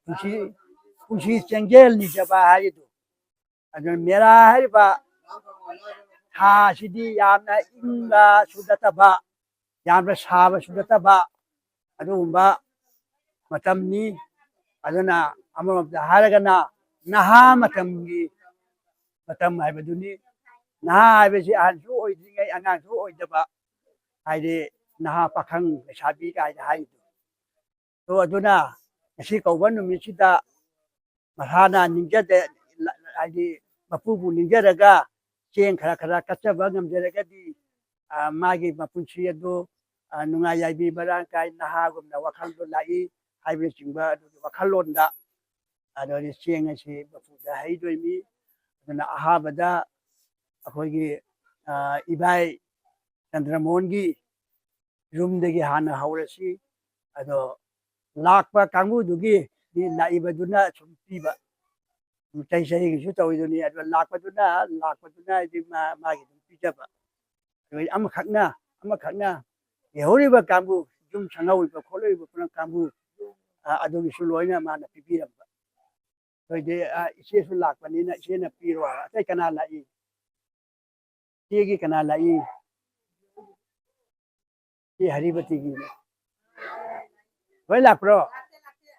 ꯄꯨꯟꯁꯤ, ꯄꯨꯟꯁꯤ ꯆꯦꯡꯖꯦꯜ ꯅꯤꯖꯕ ꯍꯥꯏꯔꯤꯗꯨ꯫ ꯑꯗꯨꯅ ꯃꯦꯔꯥ ꯍꯥꯏꯔꯤꯕ ꯊꯥ ꯑꯁꯤꯗꯤ ꯌꯥꯝꯅ ꯏꯪꯕꯁꯨ ꯅꯠꯇꯕ, ꯌꯥꯝꯅ ꯁꯥꯕꯁꯨ ꯅꯠꯇꯕ, ꯑꯗꯨꯒꯨꯝꯕ ꯃꯇꯝꯅꯤ꯫ ꯑꯗꯨꯅ ꯑꯃꯔꯣꯝꯗ ꯍꯥꯏꯔꯒꯅ ꯅꯍꯥ ꯃꯇꯝꯒꯤ ꯃꯇꯝ ꯍꯥꯏꯕꯗꯨꯅꯤ꯫ ꯅꯍꯥ ꯍꯥꯏꯕꯁꯤ ꯑꯍꯟꯁꯨ ꯑꯣꯏꯗ꯭ꯔꯤꯉꯩ, ꯑꯉꯥꯡꯁꯨ ꯑꯣꯏꯗꯕ, ꯍꯥꯏꯗꯤ ꯅꯍꯥ ꯄꯥꯈꯪ ꯂꯩꯁꯥꯕꯤ ꯀꯥꯏꯅ ꯍꯥꯏꯔꯤꯗꯣ꯫ ꯑꯗꯣ ꯑꯗꯨꯅ ꯉꯁꯤ ꯀꯧꯕ ꯅꯨꯃꯤꯠꯁꯤꯗ ꯃꯁꯥꯅ ꯅꯤꯡꯖꯗꯦ, ꯍꯥꯏꯗꯤ ꯃꯄꯨꯕꯨ ꯅꯤꯡꯖꯔꯒ ꯆꯦꯡ ꯈꯔ ꯈꯔ ꯀꯠꯆꯕ ꯉꯝꯖꯔꯒꯗꯤ, ꯑ, ꯃꯥꯒꯤ ꯃꯄꯨꯟꯁꯤ ꯑꯗꯨ, ꯑ, ꯅꯨꯡꯉꯥꯏ ꯌꯥꯏꯕꯤ ꯃꯔꯥꯡ ꯀꯥꯏ ꯅꯍꯥꯒꯨꯝꯅ ꯋꯥꯈꯜꯗꯣ ꯂꯥꯛꯏ ꯍꯥꯏꯕꯅꯆꯤꯡꯕ ꯑꯗꯨꯒꯤ ꯋꯥꯈꯜꯂꯣꯟꯗ ꯑꯗꯨꯅꯤ ꯆꯦꯡ ꯑꯁꯤ ꯃꯄꯨꯗ ꯍꯩꯗꯣꯏꯅꯤ꯫ ꯑꯗꯨꯅ ꯑꯍꯥꯟꯕꯗ ꯑꯩꯈꯣꯏꯒꯤ, ꯑ, ꯏꯕꯥꯏ ꯆꯟꯗ꯭ꯔꯃꯣꯍꯟꯒꯤ ꯌꯨꯝꯗꯒꯤ ꯍꯥꯟꯅ ꯍꯧꯔꯁꯤ꯫ ꯑꯗꯣ ꯂꯥꯛꯄ ꯀꯥꯡꯕꯨꯗꯨꯒꯤ ꯂꯥꯛꯏꯕꯗꯨꯅ ꯁꯨꯝ ꯄꯤꯕ꯫ ꯆꯍꯤ ꯆꯍꯤꯒꯤꯁꯨ ꯇꯧꯔꯤꯗꯨꯅꯤ꯫ ꯑꯗꯣ ꯂꯥꯛꯄꯗꯨꯅ, ꯂꯥꯛꯄꯗꯨꯅ ꯍꯥꯏꯗꯤ ꯃꯥ-, ꯃꯥꯒꯤ ꯑꯗꯨꯝ ꯄꯤꯖꯕ꯫ ꯑꯗꯨꯒ ꯑꯃꯈꯛꯅ, ꯑꯃꯈꯛꯅ ꯂꯩꯍꯧꯔꯤꯕ ꯀꯥꯡꯕꯨ, ꯌꯨꯝ ꯁꯪꯍꯧꯔꯤꯕ ꯈꯣꯠꯂꯛꯏꯕ ꯄꯨꯝꯅꯃꯛ ꯀꯥꯡꯕꯨ, ꯑ, ꯑꯗꯨꯒꯤꯁꯨ ꯂꯣꯏꯅ ꯃꯥꯅ ꯄꯤꯕꯤꯔꯝꯕ꯫ ꯑꯩꯈꯣꯏꯗꯤ, ꯑ, ꯏꯆꯦꯁꯨ ꯂꯥꯛꯄꯅꯤꯅ ꯏꯆꯦꯅ ꯄꯤꯔꯣ ꯍꯥꯏ꯫ ꯑꯇꯩ ꯀꯅꯥ ꯂꯥꯛꯏ? ꯏꯆꯦꯒꯤ ꯀꯅꯥ ꯂꯥꯛꯏ? ꯏꯆꯦ ꯍꯔꯤꯕꯇꯤꯒꯤ꯫ ꯂꯣꯏ ꯂꯥꯛꯄ꯭ꯔꯣ?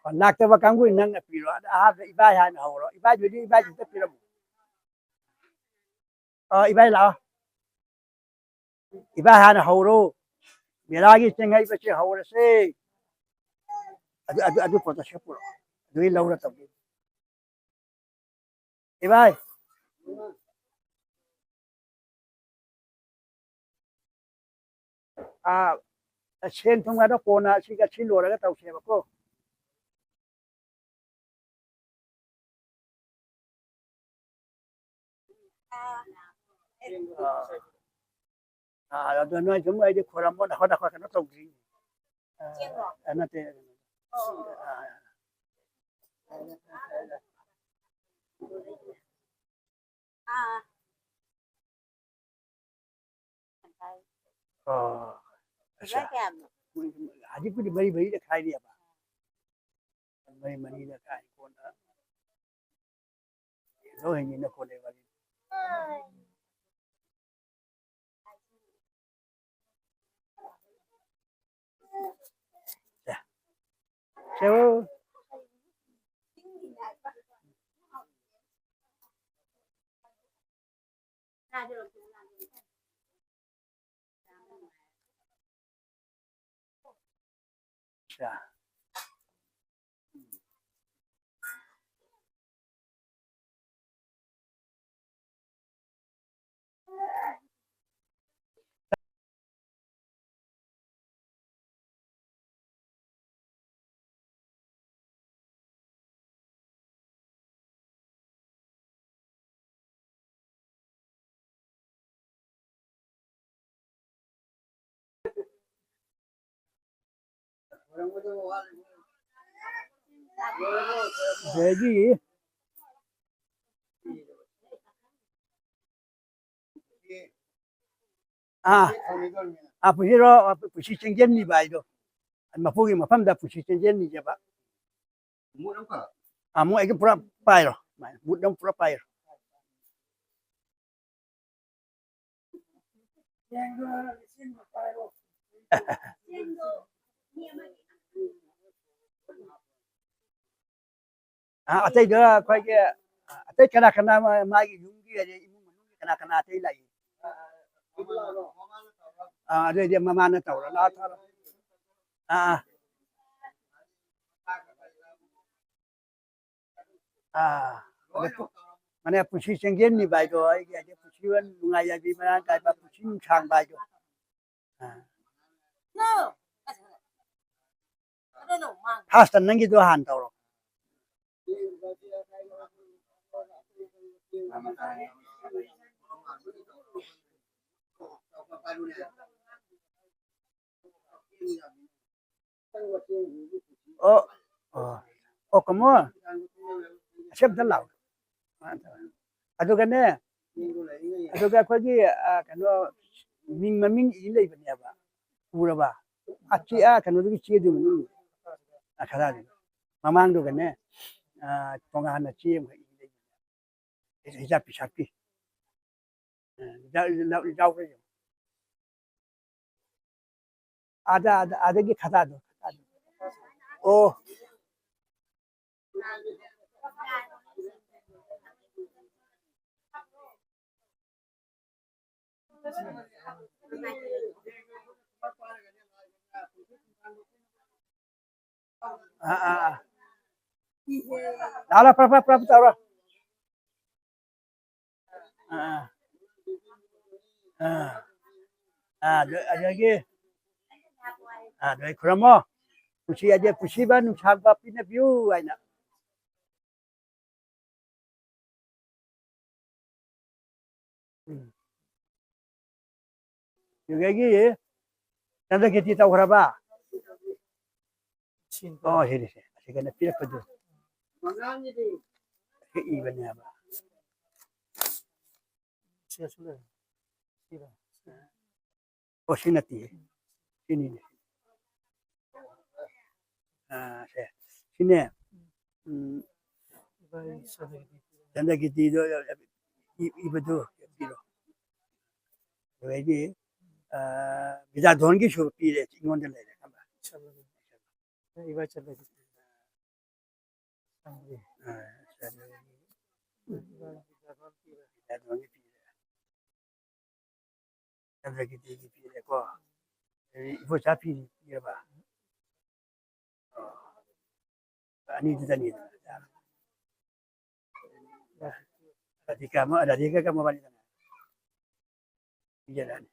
ꯑ, ꯂꯥꯛꯇꯕ ꯀꯥꯡꯕꯨ ꯅꯪꯅ ꯄꯤꯔꯣ꯫ ꯑꯗ ꯑꯍꯥꯟꯕ ꯏꯕꯥꯏ ꯍꯥꯟꯅ ꯍꯧꯔꯣ꯫ ꯏꯕꯥꯏꯗꯨꯗꯤ ꯏꯕꯥꯏꯗꯨꯗ ꯄꯤꯔꯝꯃꯣ꯫ ꯑ, ꯏꯕꯥꯏ ꯂꯥꯛꯑꯣ꯫ ꯏꯕꯥ ꯍꯥꯟꯅ ꯍꯧꯔꯣ꯫ ꯃꯦꯂꯥꯒꯤ ꯆꯦꯡ ꯍꯩꯕꯁꯤ ꯍꯧꯔꯁꯦ꯫ ꯑꯗꯨ, ꯑꯗꯨ, ꯑꯗꯨ ꯄꯣꯠꯇꯣ ꯁꯦ ꯄꯨꯔꯛꯑꯣ꯫ ꯑꯗꯨꯒꯤ ꯂꯧꯔ ꯇꯧꯒꯦ꯫ ꯏꯕꯥꯏ꯫ ꯑꯥ, ꯁꯦꯟ ꯊꯨꯝꯒꯗꯣ ꯀꯣꯟꯅ ꯑꯁꯤꯒ ꯁꯤ ꯂꯣꯏꯔꯒ ꯇꯧꯁꯦꯕꯀꯣ꯫ ꯑꯥ꯫ ꯑꯥ, ꯑꯗꯨ ꯅꯣꯏ ꯁꯨꯝ ꯑꯩꯗꯤ ꯈꯣꯏꯔꯝꯃꯣ, ꯅꯈꯣꯏ, ꯅꯈꯣꯏ ꯀꯩꯅꯣ ꯇꯧꯗ꯭ꯔꯤ꯫ ꯑꯥ, ꯅꯠꯇꯦ꯫ ꯑꯥ꯫ ꯑꯥ꯫ ꯑꯣ, ꯑꯠꯆꯥ꯫ ꯍꯧꯖꯤꯛꯄꯨꯗꯤ ꯃꯔꯤ ꯃꯔꯤꯗ ꯈꯥꯏꯔꯤꯑꯕ꯫ ꯃꯔꯤ ꯃꯔꯤꯗ ꯈꯥꯏ ꯀꯣꯟꯅ ꯂꯣꯏ ꯍꯩꯅꯤꯅ ꯀꯣꯟꯅ ꯃꯔꯤ꯫ ꯁꯦ꯫ ꯁꯦ꯫ ꯑꯗꯒꯤ ꯑꯥ, ꯑꯥ, ꯄꯨꯟꯁꯤꯔꯣ, ꯄꯨꯟꯁꯤ ꯆꯦꯟꯖꯟꯅꯤꯕ ꯍꯥꯏꯗꯣ꯫ ꯃꯄꯨꯒꯤ ꯃꯐꯝꯗ ꯄꯨꯟꯁꯤ ꯆꯦꯟꯖꯟꯅꯤꯖꯕ꯫ ꯑꯥ, ꯑꯃꯨꯛ ꯑꯩꯒ ꯄꯨꯔꯥ ꯄꯥꯏꯔꯣ꯫ ꯃꯨꯠ ꯑꯃ ꯄꯨꯔꯥ ꯄꯥꯏꯔꯣ꯫ ꯑ, ꯑꯇꯩꯗ ꯑꯩꯈꯣꯏꯒꯤ, ꯑ, ꯑꯇꯩ ꯀꯅꯥ ꯀꯅꯥ ꯃꯥ-, ꯃꯥꯒꯤ ꯌꯨꯝꯒꯤ ꯑꯗꯩ ꯏꯃꯨꯡ ꯃꯅꯨꯡꯒꯤ ꯀꯅꯥ ꯀꯅꯥ ꯑꯇꯩ ꯂꯥꯛꯏ? ꯑꯥ, ꯑꯗꯨꯑꯣꯏꯗꯤ ꯃꯃꯥꯅ ꯇꯧꯔꯣ, ꯂꯥꯛꯑꯣ, ꯊꯥꯔꯣ꯫ ꯑꯥ, ꯑꯥ꯫ ꯑꯥ, ꯑꯗ ꯄꯨ-, ꯃꯅꯦ, ꯄꯨꯟꯁꯤ ꯆꯦꯡꯖꯦꯜꯅꯤꯕ ꯍꯥꯏꯗꯣ, ꯑꯩꯒꯤ ꯍꯥꯏꯗꯤ ꯄꯨꯟꯁꯤ ꯅꯨꯡꯉꯥꯏ ꯌꯥꯏꯕꯤ ꯃꯔꯥꯡ ꯀꯥꯏꯕ, ꯄꯨꯟꯁꯤ ꯅꯨꯡꯁꯥꯡꯕ ꯍꯥꯏꯗꯣ꯫ ꯑꯥ꯫ ꯐꯥꯁꯇ ꯅꯪꯒꯤꯗꯣ ꯍꯥꯟꯅ ꯇꯧꯔꯣ꯫ ꯑꯣ, ꯑꯣ, ꯑꯣ, ꯀꯃꯣ, ꯑꯁꯤ ꯑꯝꯇ ꯂꯥꯎ꯫ ꯑꯗꯨꯒꯅꯦ, ꯑꯗꯨꯒ ꯑꯩꯈꯣꯏꯒꯤ, ꯑ, ꯀꯩꯅꯣ, ꯃꯤꯡ ꯃꯃꯤꯡ ꯏ ꯂꯩꯕꯅꯦꯕ, ꯎꯔꯕ? ꯑ, ꯆꯦ, ꯑ, ꯀꯩꯅꯣꯗꯨꯒꯤ ꯆꯦꯗꯨꯒꯤ ꯃꯅꯨꯡ, ꯑ, ꯈꯔꯗꯨ꯫ ꯃꯃꯥꯡꯗꯨꯒꯅꯦ, ꯑ, ꯇꯣꯉꯥꯟꯅ ꯆꯦ ꯑꯃꯈꯛ ꯏ ꯂꯩꯕꯅꯦ꯫ ꯍꯤꯁꯥꯞ ꯄꯤꯁꯥꯞꯀꯤ꯫ ꯑ, ꯌꯥꯎ-, ꯌꯥꯎ-, ꯌꯥꯎꯕ꯭ꯔꯥ ꯌꯦꯡꯉꯣ꯫ ꯑꯥꯗ, ꯑꯥꯗ, ꯑꯥꯗꯒꯤ ꯈꯗꯥꯗꯣ, ꯈꯗꯥꯗꯣ꯫ ꯑꯣ꯫ ꯑꯥ, ꯑꯥ, ꯑꯥ꯫ ꯂꯥꯛꯑꯣ, ꯂꯥꯛꯑꯣ, ꯄ꯭ꯔꯞ, ꯄ꯭ꯔꯞ, ꯄ꯭ꯔꯞ ꯇꯧꯔꯣ꯫ ꯑꯥ, ꯑꯥ꯫ ꯑꯥ꯫ ꯑꯥ, ꯑꯗꯨ, ꯑꯗꯨꯗꯒꯤ, ꯑꯥ, ꯑꯗꯨꯗꯩ ꯈꯨꯔꯝꯃꯣ꯫ ꯄꯨꯟꯁꯤ ꯍꯥꯏꯗꯤ ꯄꯨꯟꯁꯤꯕ ꯅꯨꯡꯁꯥꯡꯕ ꯄꯤꯅꯕꯤꯌꯨ ꯍꯥꯏꯅ꯫ ꯎꯝ꯫ ꯑꯗꯨꯗꯒꯤ ꯆꯟꯗ꯭ꯔꯀꯤꯔꯇꯤ ꯇꯧꯈ꯭ꯔꯕ? ꯁꯤ ꯑꯣ, ꯁꯤꯅꯤ, ꯁꯤ꯫ ꯑꯁꯤ ꯀꯩꯅꯣ ꯄꯤꯔꯛꯄꯗꯨ꯫ ꯁꯤ ꯏꯕꯅꯦꯕ꯫ ꯁꯤ ꯑꯁꯤ ꯂꯩ꯫ ꯁꯤꯔ? ꯑꯣ, ꯁꯤ ꯅꯠꯇꯦ꯫ ꯁꯤꯅꯤꯅꯦ꯫ ꯑꯥ, ꯁꯦ꯫ ꯁꯤꯅꯦ꯫ ꯎꯝ꯫ ꯏꯕꯥꯅꯤ ꯁꯥꯟꯅꯈꯤꯗꯦ꯫ ꯆꯟꯗ꯭ꯔꯀꯤꯔꯇꯤꯗꯣ ꯏ-, ꯏꯕꯗꯨ ꯄꯤꯔꯣ꯫ ꯑꯗꯩꯗꯤ, ꯑꯥ, ꯕꯤꯗ꯭ꯌꯥꯙꯣꯟꯒꯤꯁꯨ ꯄꯤꯔꯦ, ꯑꯩꯉꯣꯟꯗ ꯂꯩꯔꯦ, ꯈꯪꯕ꯭ꯔꯥ? ꯆꯠꯂꯒꯦ꯫ ꯅꯪ ꯏꯕꯥ ꯆꯠꯂꯒꯦ꯫ ꯆꯪꯗꯦ꯫ ꯑꯥ, ꯆꯠꯂꯒꯦ꯫ ꯏꯕꯥ ꯕꯤꯗ꯭ꯌꯥꯙꯣꯟ ꯄꯤꯔꯦ꯫ ꯕꯤꯗ꯭ꯌꯥꯙꯣꯟꯒꯤ ꯄꯤꯔꯦ꯫ ꯄꯤꯔꯦꯀꯣ꯫ ꯑꯗꯩ ꯏꯕꯣꯆꯥ ꯐꯤ ꯄꯤꯔꯕ? ꯑꯅꯤꯗꯨꯗꯅꯤꯗꯅ꯫ ꯔꯥꯙꯤꯀꯥ ꯑꯃ, ꯔꯥꯙꯤꯀꯥꯒ ꯃꯕꯥꯅꯤꯗꯅ ꯄꯤꯖꯔꯛꯑꯅꯤ꯫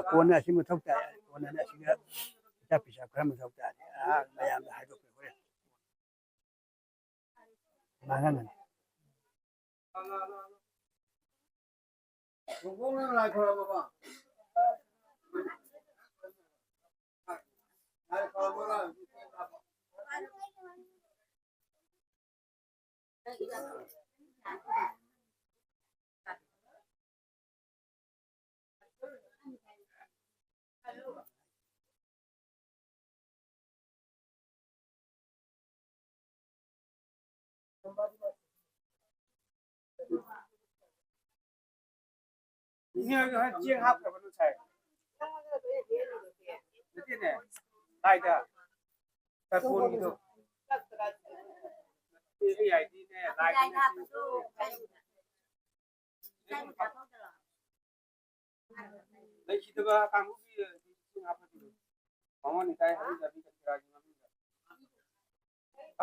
ꯀꯣꯟꯅ ꯑꯁꯤ ꯃꯊꯧ ꯇꯥꯏ꯫ ꯀꯣꯟꯅ ꯑꯁꯤꯒ ꯍꯤꯁꯥꯞ ꯄꯤꯁꯥꯞ ꯈꯔ ꯃꯊꯧ ꯇꯥꯔꯦ꯫ ꯑꯥ, ꯃꯌꯥꯝꯗ ꯍꯥꯏꯗꯣꯛꯈ꯭ꯔꯦ ꯍꯣꯔꯦꯟ꯫ ꯃꯥꯡꯍꯟꯒꯅꯤ꯫ ꯏꯅꯦ ꯍꯣꯏ ꯆꯦꯡ ꯍꯥꯞꯈ꯭ꯔꯕ ꯉꯁꯥꯏ? ꯅꯠꯇꯦꯅꯦ, ꯂꯥꯏꯗ꯫ ꯇꯔꯄꯣꯟꯒꯤꯗꯣ꯫ ꯑꯩ ꯍꯥꯏꯗꯤꯅꯦ, ꯂꯥꯏꯒꯤ ꯂꯩꯈꯤꯗꯕ ꯀꯥꯡꯕꯨꯒꯤ ꯏꯁꯤꯡ ꯍꯥꯞꯄꯗꯨꯅꯤ꯫ ꯕꯥꯃꯣꯟ ꯏꯀꯥꯏ ꯍꯥꯏꯕ ꯖꯥꯇꯤ ꯀꯔꯤ ꯀꯔꯥꯒꯤ ꯃꯃꯤꯡꯗ꯫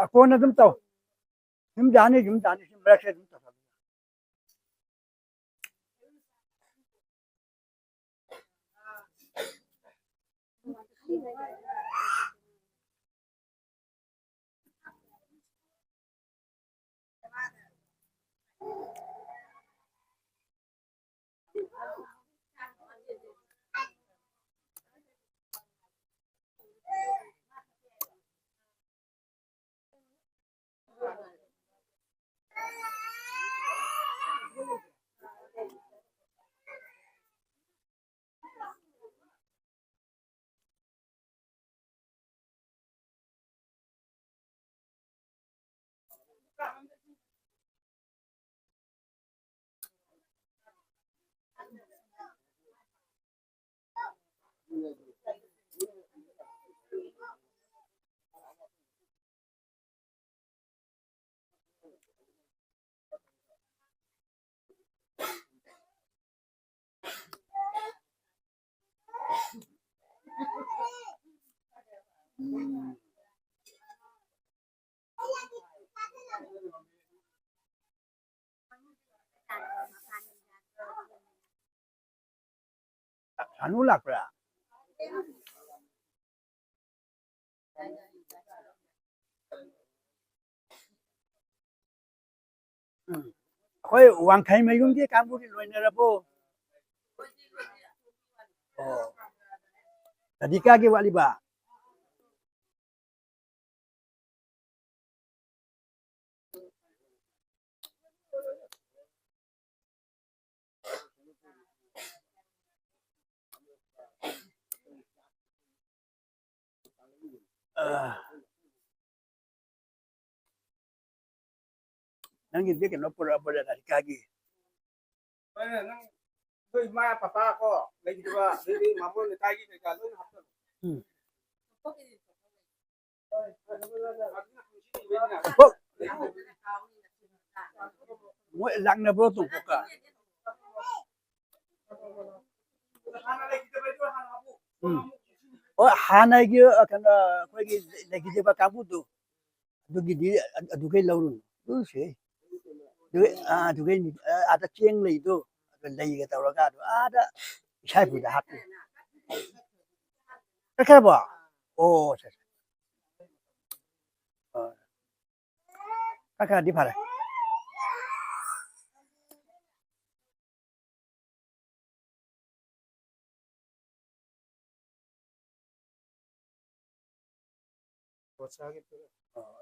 ꯑ, ꯀꯣꯟꯅ ꯑꯗꯨꯝ ꯇꯧ꯫ ꯑꯗꯨꯝ ꯌꯥꯅꯤ, ꯑꯗꯨꯝ ꯌꯥꯅꯤ꯫ ꯁꯤ ꯃꯔꯛꯁꯦ ꯑꯗꯨꯝ ꯇꯧ꯫ ꯎꯝ꯫ ꯁꯥꯅꯨ ꯂꯥꯛꯄ꯭ꯔꯥ? ꯎꯝ꯫ ꯑꯩꯈꯣꯏ ꯋꯥꯡꯈꯩ ꯃꯌꯨꯝꯒꯤ ꯀꯥꯡꯕꯨꯗꯤ ꯂꯣꯏꯅꯔꯕꯣ? ꯑꯣ꯫ ꯔꯥꯙꯤꯀꯥꯒꯤ ꯋꯥꯠꯂꯤꯕ? ꯑꯥ꯫ ꯅꯪꯒꯤꯗꯤ ꯀꯩꯅꯣ ꯄꯨꯔꯛꯑꯕꯣ, ꯔꯥꯙꯤꯀꯥꯒꯤ? ꯍꯣꯏꯅꯦ, ꯅꯪ, ꯅꯣꯏ ꯏꯃꯥ ꯄꯄꯥ ꯀꯣ, ꯂꯩꯈꯤꯗꯕ, ꯑꯗꯩꯗꯤ ꯃꯥꯃꯣ ꯂꯩꯀꯥꯏꯒꯤ ꯀꯩꯀꯥ ꯂꯣꯏꯅ ꯍꯥꯞꯆꯜꯂꯣ꯫ ꯎꯝ꯫ ꯍꯣꯏ꯫ ꯃꯣꯏ ꯂꯥꯛꯅꯕ꯭ꯔꯣ ꯇꯣꯡꯄꯣꯛꯀ? ꯎꯝ꯫ ꯍꯣꯏ, ꯍꯥꯟꯅꯒꯤ, ꯑ, ꯀꯩꯅꯣ, ꯑꯩꯈꯣꯏꯒꯤ ꯂꯩꯈꯤꯗꯕ ꯀꯥꯡꯕꯨꯗꯨ, ꯑꯗꯨꯒꯤꯗꯤ ꯑ-, ꯑꯗꯨꯈꯩ ꯂꯧꯔꯨꯅꯨ꯫ ꯑꯗꯨꯁꯦ꯫ ꯑꯗꯨꯒꯩ-, ꯑ, ꯑꯗꯨꯒꯩ-, ꯑ, ꯑꯥꯗ ꯆꯦꯡ ꯂꯩꯗꯣ, ꯑꯗꯨ ꯂꯩꯒ ꯇꯧꯔꯒ ꯑꯗꯨ ꯑꯥꯗ ꯏꯁꯥ ꯏꯄꯨꯗ ꯍꯥꯞꯄꯤ꯫ ꯆꯠꯈ꯭ꯔꯕꯣ? ꯑꯣ, ꯑꯠꯆꯥ, ꯑꯠꯆꯥ꯫ ꯑ꯫ ꯈꯔ ꯈꯔꯗꯤ ꯐꯔꯦ꯫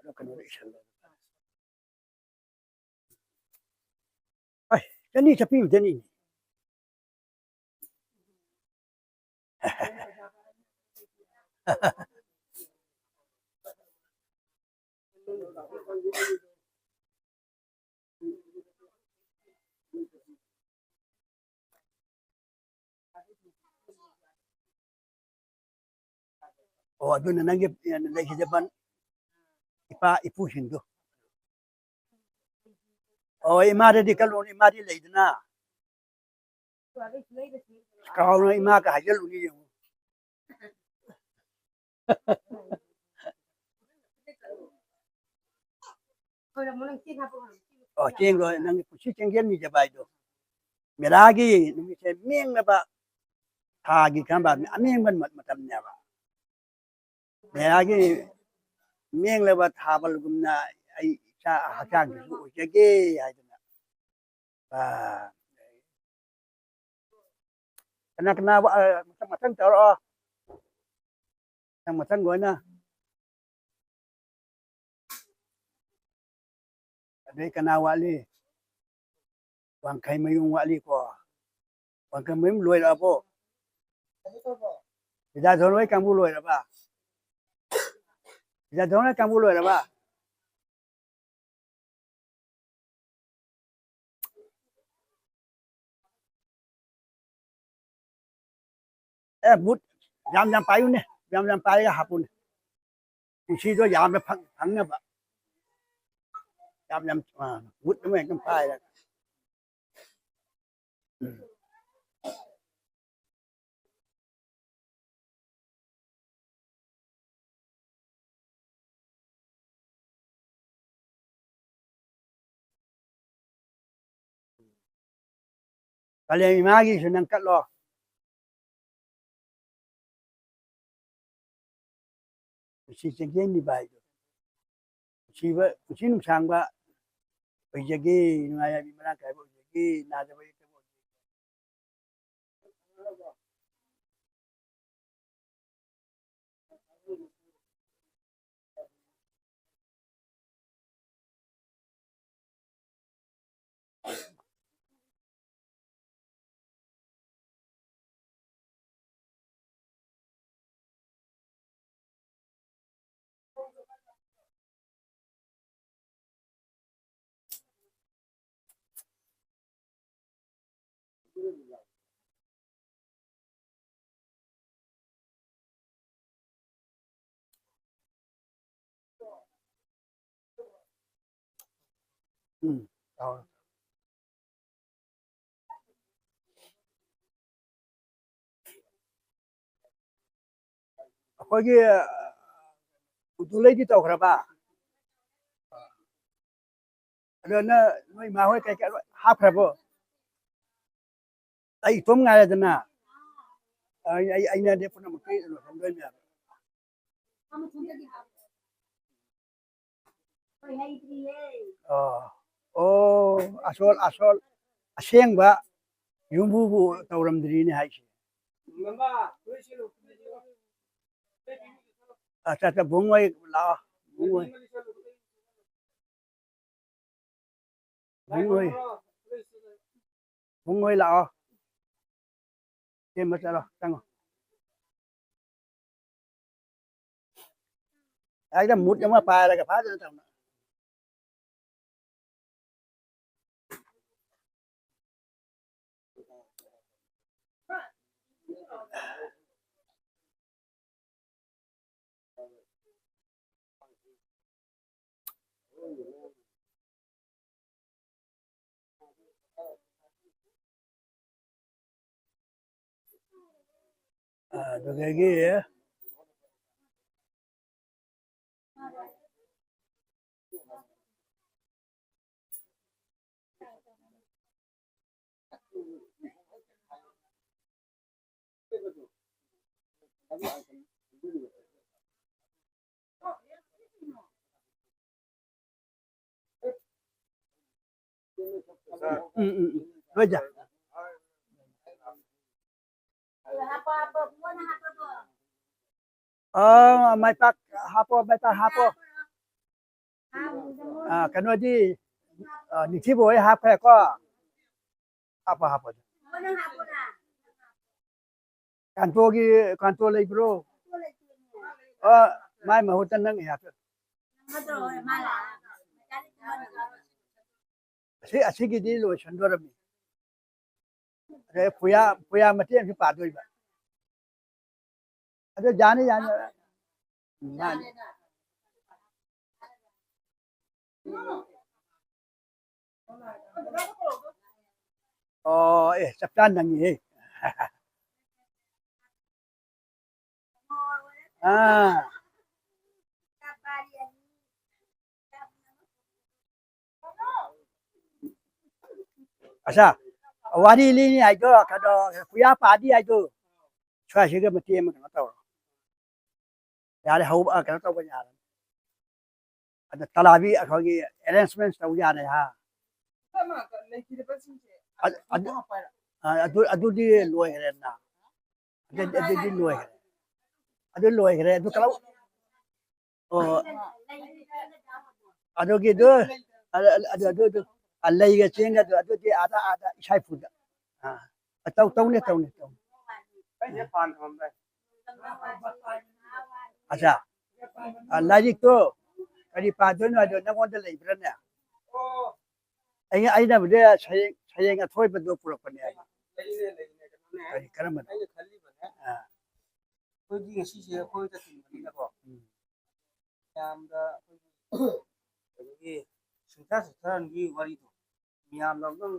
ꯑꯣ, ꯀꯩꯅꯣꯗ ꯏꯁꯜꯂꯣ꯫ ꯑꯩ, ꯆꯅꯤ ꯆꯠꯄꯤꯕꯗꯅꯤ꯫ ꯑꯣ, ꯑꯗꯨꯅ ꯅꯪꯒꯤ ꯂꯩꯈꯤꯗꯕ ꯏꯄꯥ ꯏꯄꯨꯁꯤꯡꯗꯣ꯫ ꯑꯣ, ꯏꯃꯥꯗꯗꯤ ꯀꯜꯂꯨꯅꯤ, ꯏꯃꯥꯗꯤ ꯂꯩꯗꯅ꯫ ꯀꯥꯎꯅ ꯏꯃꯥꯒ ꯍꯥꯏꯖꯜꯂꯨꯅꯤ ꯌꯦꯡꯉꯨ꯫ ꯑꯣ, ꯆꯦꯡꯗꯣ ꯅꯪꯒꯤ ꯄꯨꯟꯁꯤ ꯆꯦꯡꯖꯦꯜ ꯅꯤꯖꯕ ꯍꯥꯏꯗꯣ꯫ ꯃꯦꯔꯥꯒꯤ ꯅꯨꯃꯤꯠꯁꯦ ꯃꯦꯡꯂꯕ ꯊꯥꯒꯤ ꯀꯔꯝꯕ ꯑꯃꯦꯡꯕ ꯃꯇꯝꯅꯦꯕ꯫ ꯃꯦꯔꯥꯒꯤ ꯃꯦꯡꯂꯕ ꯊꯥꯕꯜꯒꯨꯝꯅ ꯑꯩ ꯏꯁꯥ ꯍꯛꯆꯥꯡꯁꯤꯁꯨ ꯑꯣꯏꯖꯒꯦ ꯍꯥꯏꯗꯅ꯫ ꯑꯥ, ꯀꯅꯥ ꯀꯅꯥ, ꯑꯥ, ꯃꯊꯪ, ꯃꯊꯪ ꯇꯧꯔꯛꯑꯣ꯫ ꯃꯊꯪ, ꯃꯊꯪ ꯂꯣꯏꯅ꯫ ꯑꯗꯩ ꯀꯅꯥ ꯋꯥꯠꯂꯤ? ꯋꯥꯡꯈꯩ ꯃꯌꯨꯝ ꯋꯥꯠꯂꯤꯀꯣ꯫ ꯋꯥꯡꯈꯩ ꯃꯌꯨꯝ ꯂꯣꯏꯔꯛꯑꯕꯣ? ꯕꯤꯗ꯭ꯌꯥꯙꯣꯟ ꯍꯣꯏ ꯀꯥꯡꯕꯨ ꯂꯣꯏꯔꯕ? ꯕꯤꯗ꯭ꯌꯥꯙꯣꯟ ꯍꯣꯏ ꯀꯥꯡꯕꯨ ꯂꯣꯏꯔꯕ? ꯑꯦ, ꯕꯨꯠ ꯌꯥꯝ ꯌꯥꯝ ꯄꯥꯏꯌꯨꯅꯦ, ꯌꯥꯝ ꯌꯥꯝ ꯄꯥꯏꯔꯒ ꯍꯥꯞꯄꯨꯅꯦ꯫ ꯄꯨꯟꯁꯤꯗꯣ ꯌꯥꯝꯅ ꯐꯪ-, ꯐꯪꯅꯕ꯫ ꯌꯥꯝ ꯌꯥꯝ, ꯑ, ꯕꯨꯠ ꯑꯃ ꯍꯦꯛꯇ ꯄꯥꯏꯔꯒ꯫ ꯎꯝ꯫ ꯀꯥꯂꯦꯟ ꯏꯃꯥꯒꯤꯁꯨ ꯅꯪ ꯀꯠꯂꯣ꯫ ꯄꯨꯟꯁꯤ ꯆꯦꯡꯖꯦꯜꯅꯤꯕ ꯍꯥꯏꯗꯣ꯫ ꯄꯨꯟꯁꯤꯕ-, ꯄꯨꯟꯁꯤ ꯅꯨꯡꯁꯥꯡꯕ ꯑꯣꯏꯖꯒꯦ, ꯅꯨꯡꯉꯥꯏ ꯌꯥꯏꯕꯤ ꯃꯔꯥꯡ ꯀꯥꯏꯕ ꯑꯣꯏꯖꯒꯦ, ꯅꯥꯗꯕ ꯌꯦꯛꯇꯕ ꯑꯣꯏꯖꯒꯦ꯫ ꯎꯝ, ꯇꯧꯔꯦ꯫ ꯑꯩꯈꯣꯏꯒꯤ ꯎꯗꯨꯂꯩꯗꯤ ꯇꯧꯈ꯭ꯔꯕ? ꯑꯗꯣ ꯅꯪ, ꯅꯣꯏ ꯏꯃꯥ ꯍꯣꯏ ꯀꯩ ꯀꯩ ꯂꯣꯏ ꯍꯥꯞꯈ꯭ꯔꯕꯣ? ꯑꯩ ꯏꯇꯣꯝ ꯉꯥꯏꯔꯦꯗꯅ꯫ ꯑꯩ, ꯑꯩ, ꯑꯩꯅꯗꯤ ꯄꯨꯝꯅꯃꯛꯇꯤ ꯂꯣꯏꯁꯤꯟꯗꯣꯏꯅꯦꯕ꯫ ꯑꯣ, ꯑꯣ, ꯑꯁꯣꯜ, ꯑꯁꯣꯜ, ꯑꯁꯦꯡꯕ ꯌꯨꯝꯕꯨꯕꯨ ꯇꯧꯔꯝꯗ꯭ꯔꯤꯅꯦ ꯍꯥꯏꯁꯦ꯫ ꯑꯠꯆꯥ, ꯑꯠꯆꯥ, ꯕꯨꯡ ꯍꯣꯏ ꯂꯥꯛꯑꯣ, ꯕꯨꯡ ꯍꯣꯏ꯫ ꯕꯨꯡ ꯍꯣꯏ꯫ ꯕꯨꯡ ꯍꯣꯏ ꯂꯥꯛꯑꯣ꯫ ꯁꯦꯝꯕ ꯆꯠꯂꯣ, ꯆꯪꯉꯣ꯫ ꯍꯦꯛꯇ ꯃꯨꯠ ꯑꯃ ꯄꯥꯏꯔꯒ ꯐꯖꯅ ꯇꯧꯅ꯫ ꯑꯗꯨꯗꯒꯤ ꯎꯝ, ꯎꯝ, ꯎꯝ꯫ ꯍꯣꯏꯗ꯫ ꯑꯥ, ꯃꯥꯏ ꯄꯥꯛ ꯍꯥꯞꯄꯣ, ꯃꯥꯏ ꯄꯥꯛ ꯍꯥꯞꯄꯣ꯫ ꯑꯥ, ꯀꯩꯅꯣꯗꯤ, ꯑꯥ, ꯅꯤꯡꯊꯤꯕ ꯍꯣꯏ ꯍꯥꯞꯈ꯭ꯔꯦꯀꯣ꯫ ꯍꯥꯞꯄꯣ, ꯍꯥꯞꯄꯣ꯫ ꯀꯥꯟꯇꯣꯒꯤ, ꯀꯥꯟꯇꯣ ꯂꯩꯕ꯭ꯔꯣ? ꯑꯥ, ꯃꯥꯏ ꯃꯍꯨꯠꯇ ꯅꯪ ꯍꯥꯞꯄꯣ꯫ ꯑꯁꯤ, ꯑꯁꯤꯒꯤꯗꯤ ꯂꯣꯏꯁꯟꯗꯣꯔꯝꯃꯤ꯫ ꯑꯗꯩ ꯄꯨꯌꯥ, ꯄꯨꯌꯥ ꯃꯇꯦꯛ ꯑꯃꯁꯨ ꯄꯥꯗꯣꯏꯕ꯫ ꯑꯗꯨ ꯌꯥꯅꯤ, ꯌꯥꯅꯤ꯫ ꯎꯝ, ꯃꯥꯅꯤ꯫ ꯑꯣ, ꯑꯦ, ꯆꯞ ꯆꯥꯅ ꯅꯪꯉꯤꯍꯦ꯫ ꯑꯥ꯫ ꯑꯁꯥ, ꯋꯥꯔꯤ ꯂꯤꯅꯤ ꯍꯥꯏꯗꯣ, ꯀꯩꯅꯣ, ꯀꯨꯌꯥ ꯄꯥꯗꯤ ꯍꯥꯏꯗꯣ, ꯁ꯭ꯋꯥꯏꯁꯤꯒ ꯃꯇꯦꯛ ꯑꯃ ꯀꯩꯅꯣ ꯇꯧꯔꯣ꯫ ꯌꯥꯔꯦ, ꯍꯧꯕ, ꯑ, ꯀꯩꯅꯣ ꯇꯧꯕ ꯌꯥꯔꯅꯤ꯫ ꯑꯗ ꯇꯂꯥꯕꯤ ꯑꯩꯈꯣꯏꯒꯤ arrangement ꯇꯧ ꯌꯥꯔꯦ, ꯍꯥ? ꯑꯗ, ꯑꯗ, ꯑ, ꯑꯗꯨ, ꯑꯗꯨꯗꯤ ꯂꯣꯏꯈ꯭ꯔꯦꯅ꯫ ꯑꯗꯨ, ꯑꯗꯨꯗꯤ ꯂꯣꯏꯈ꯭ꯔꯦ꯫ ꯑꯗꯨ ꯂꯣꯏꯈ꯭ꯔꯦ꯫ ꯑꯗꯨ ꯀꯔꯝ-, ꯑꯣ꯫ ꯑꯗꯨꯒꯤꯗꯨ, ꯑꯗꯨ, ꯑꯗꯨ, ꯑꯗꯨ, ꯑꯗꯨ, ꯑ, ꯂꯩꯒ ꯆꯦꯡꯒꯗꯨ, ꯑꯗꯨꯗꯤ ꯑꯥꯗ, ꯑꯥꯗ ꯏꯁꯥ ꯏꯄꯨꯗ꯫ ꯑ, ꯇꯧ-, ꯇꯧꯅꯤ, ꯇꯧꯅꯤ, ꯇꯧꯅꯤ꯫ ꯑꯠꯆꯥ꯫ ꯑ, ꯂꯥꯏꯔꯤꯛꯇꯣ ꯀꯔꯤ ꯄꯥꯗꯣꯏꯅꯣ ꯍꯥꯏꯗꯣ ꯅꯪꯉꯣꯟꯗ ꯂꯩꯕ꯭ꯔꯥꯅꯦ? ꯑꯩ, ꯑꯩꯅꯕꯨꯗꯤ ꯁꯩꯔꯦꯡ, ꯁꯩꯔꯦꯡ ꯑꯊꯣꯏꯕꯗꯣ ꯄꯨꯔꯛꯄꯅꯦ ꯍꯥꯏꯕ꯫ ꯀꯔꯤ, ꯀꯔꯝꯕꯅꯣ? ꯑꯥ꯫ ꯑꯩꯈꯣꯏꯒꯤ ꯉꯁꯤꯁꯦ ꯑꯩꯈꯣꯏ ꯆꯠꯈꯤꯕꯅꯤꯅꯀꯣ꯫ ꯎꯝ꯫ ꯃꯌꯥꯝꯗ ꯑꯩꯈꯣꯏꯒꯤ ꯀꯩꯅꯣꯒꯤ ꯁꯨꯡꯁꯥ ꯁꯨꯡꯁꯥꯔꯟꯒꯤ ꯋꯥꯔꯤꯗꯣ ꯃꯌꯥꯝꯅ ꯑꯝꯇꯪ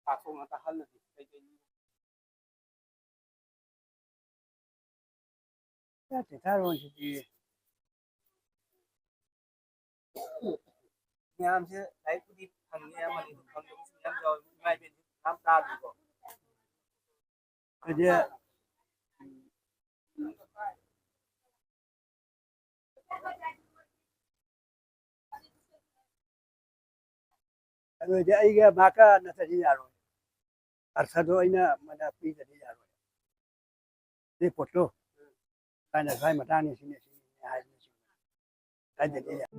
ꯄꯥꯊꯣꯛꯅ ꯇꯥꯍꯜꯂꯗꯤ ꯀꯩ ꯀꯩ ꯆꯤꯊꯥꯔꯣꯟꯁꯤꯗꯤ ꯃꯌꯥꯝꯁꯦ ꯂꯥꯏꯔꯤꯛꯄꯨꯗꯤ ꯐꯪꯉꯦ, ꯑꯃꯅꯤ ꯐꯪꯗꯕꯁꯨ ꯃꯌꯥꯝ ꯌꯥꯎꯋꯦ, ꯏꯃꯥ ꯏꯕꯦꯟꯁꯨ ꯃꯌꯥꯝ ꯇꯥꯗ꯭ꯔꯤꯀꯣ꯫ ꯑꯗꯨꯗꯤ ꯑꯗꯨ ꯑꯣꯏꯔꯗꯤ ꯑꯩꯒ ꯃꯥꯀ ꯅꯠꯇ꯭ꯔꯗꯤ ꯌꯥꯔꯣꯏ꯫ ꯑꯔꯊꯗꯣ ꯑꯩꯅ ꯃꯥꯅ ꯄꯤꯗ꯭ꯔꯗꯤ ꯌꯥꯔꯣꯏ꯫ ꯁꯤ ꯄꯣꯠꯇꯣ ꯁ꯭ꯋꯥꯏꯅ ꯁ꯭ꯋꯥꯏ ꯃꯇꯥꯡꯅꯤ, ꯁꯤꯅꯤ, ꯁꯤꯅꯤ ꯍꯥꯏꯕꯅꯤ꯫ ꯍꯥꯏꯗ꯭ꯔꯗꯤ ꯌꯥꯔꯣꯏ꯫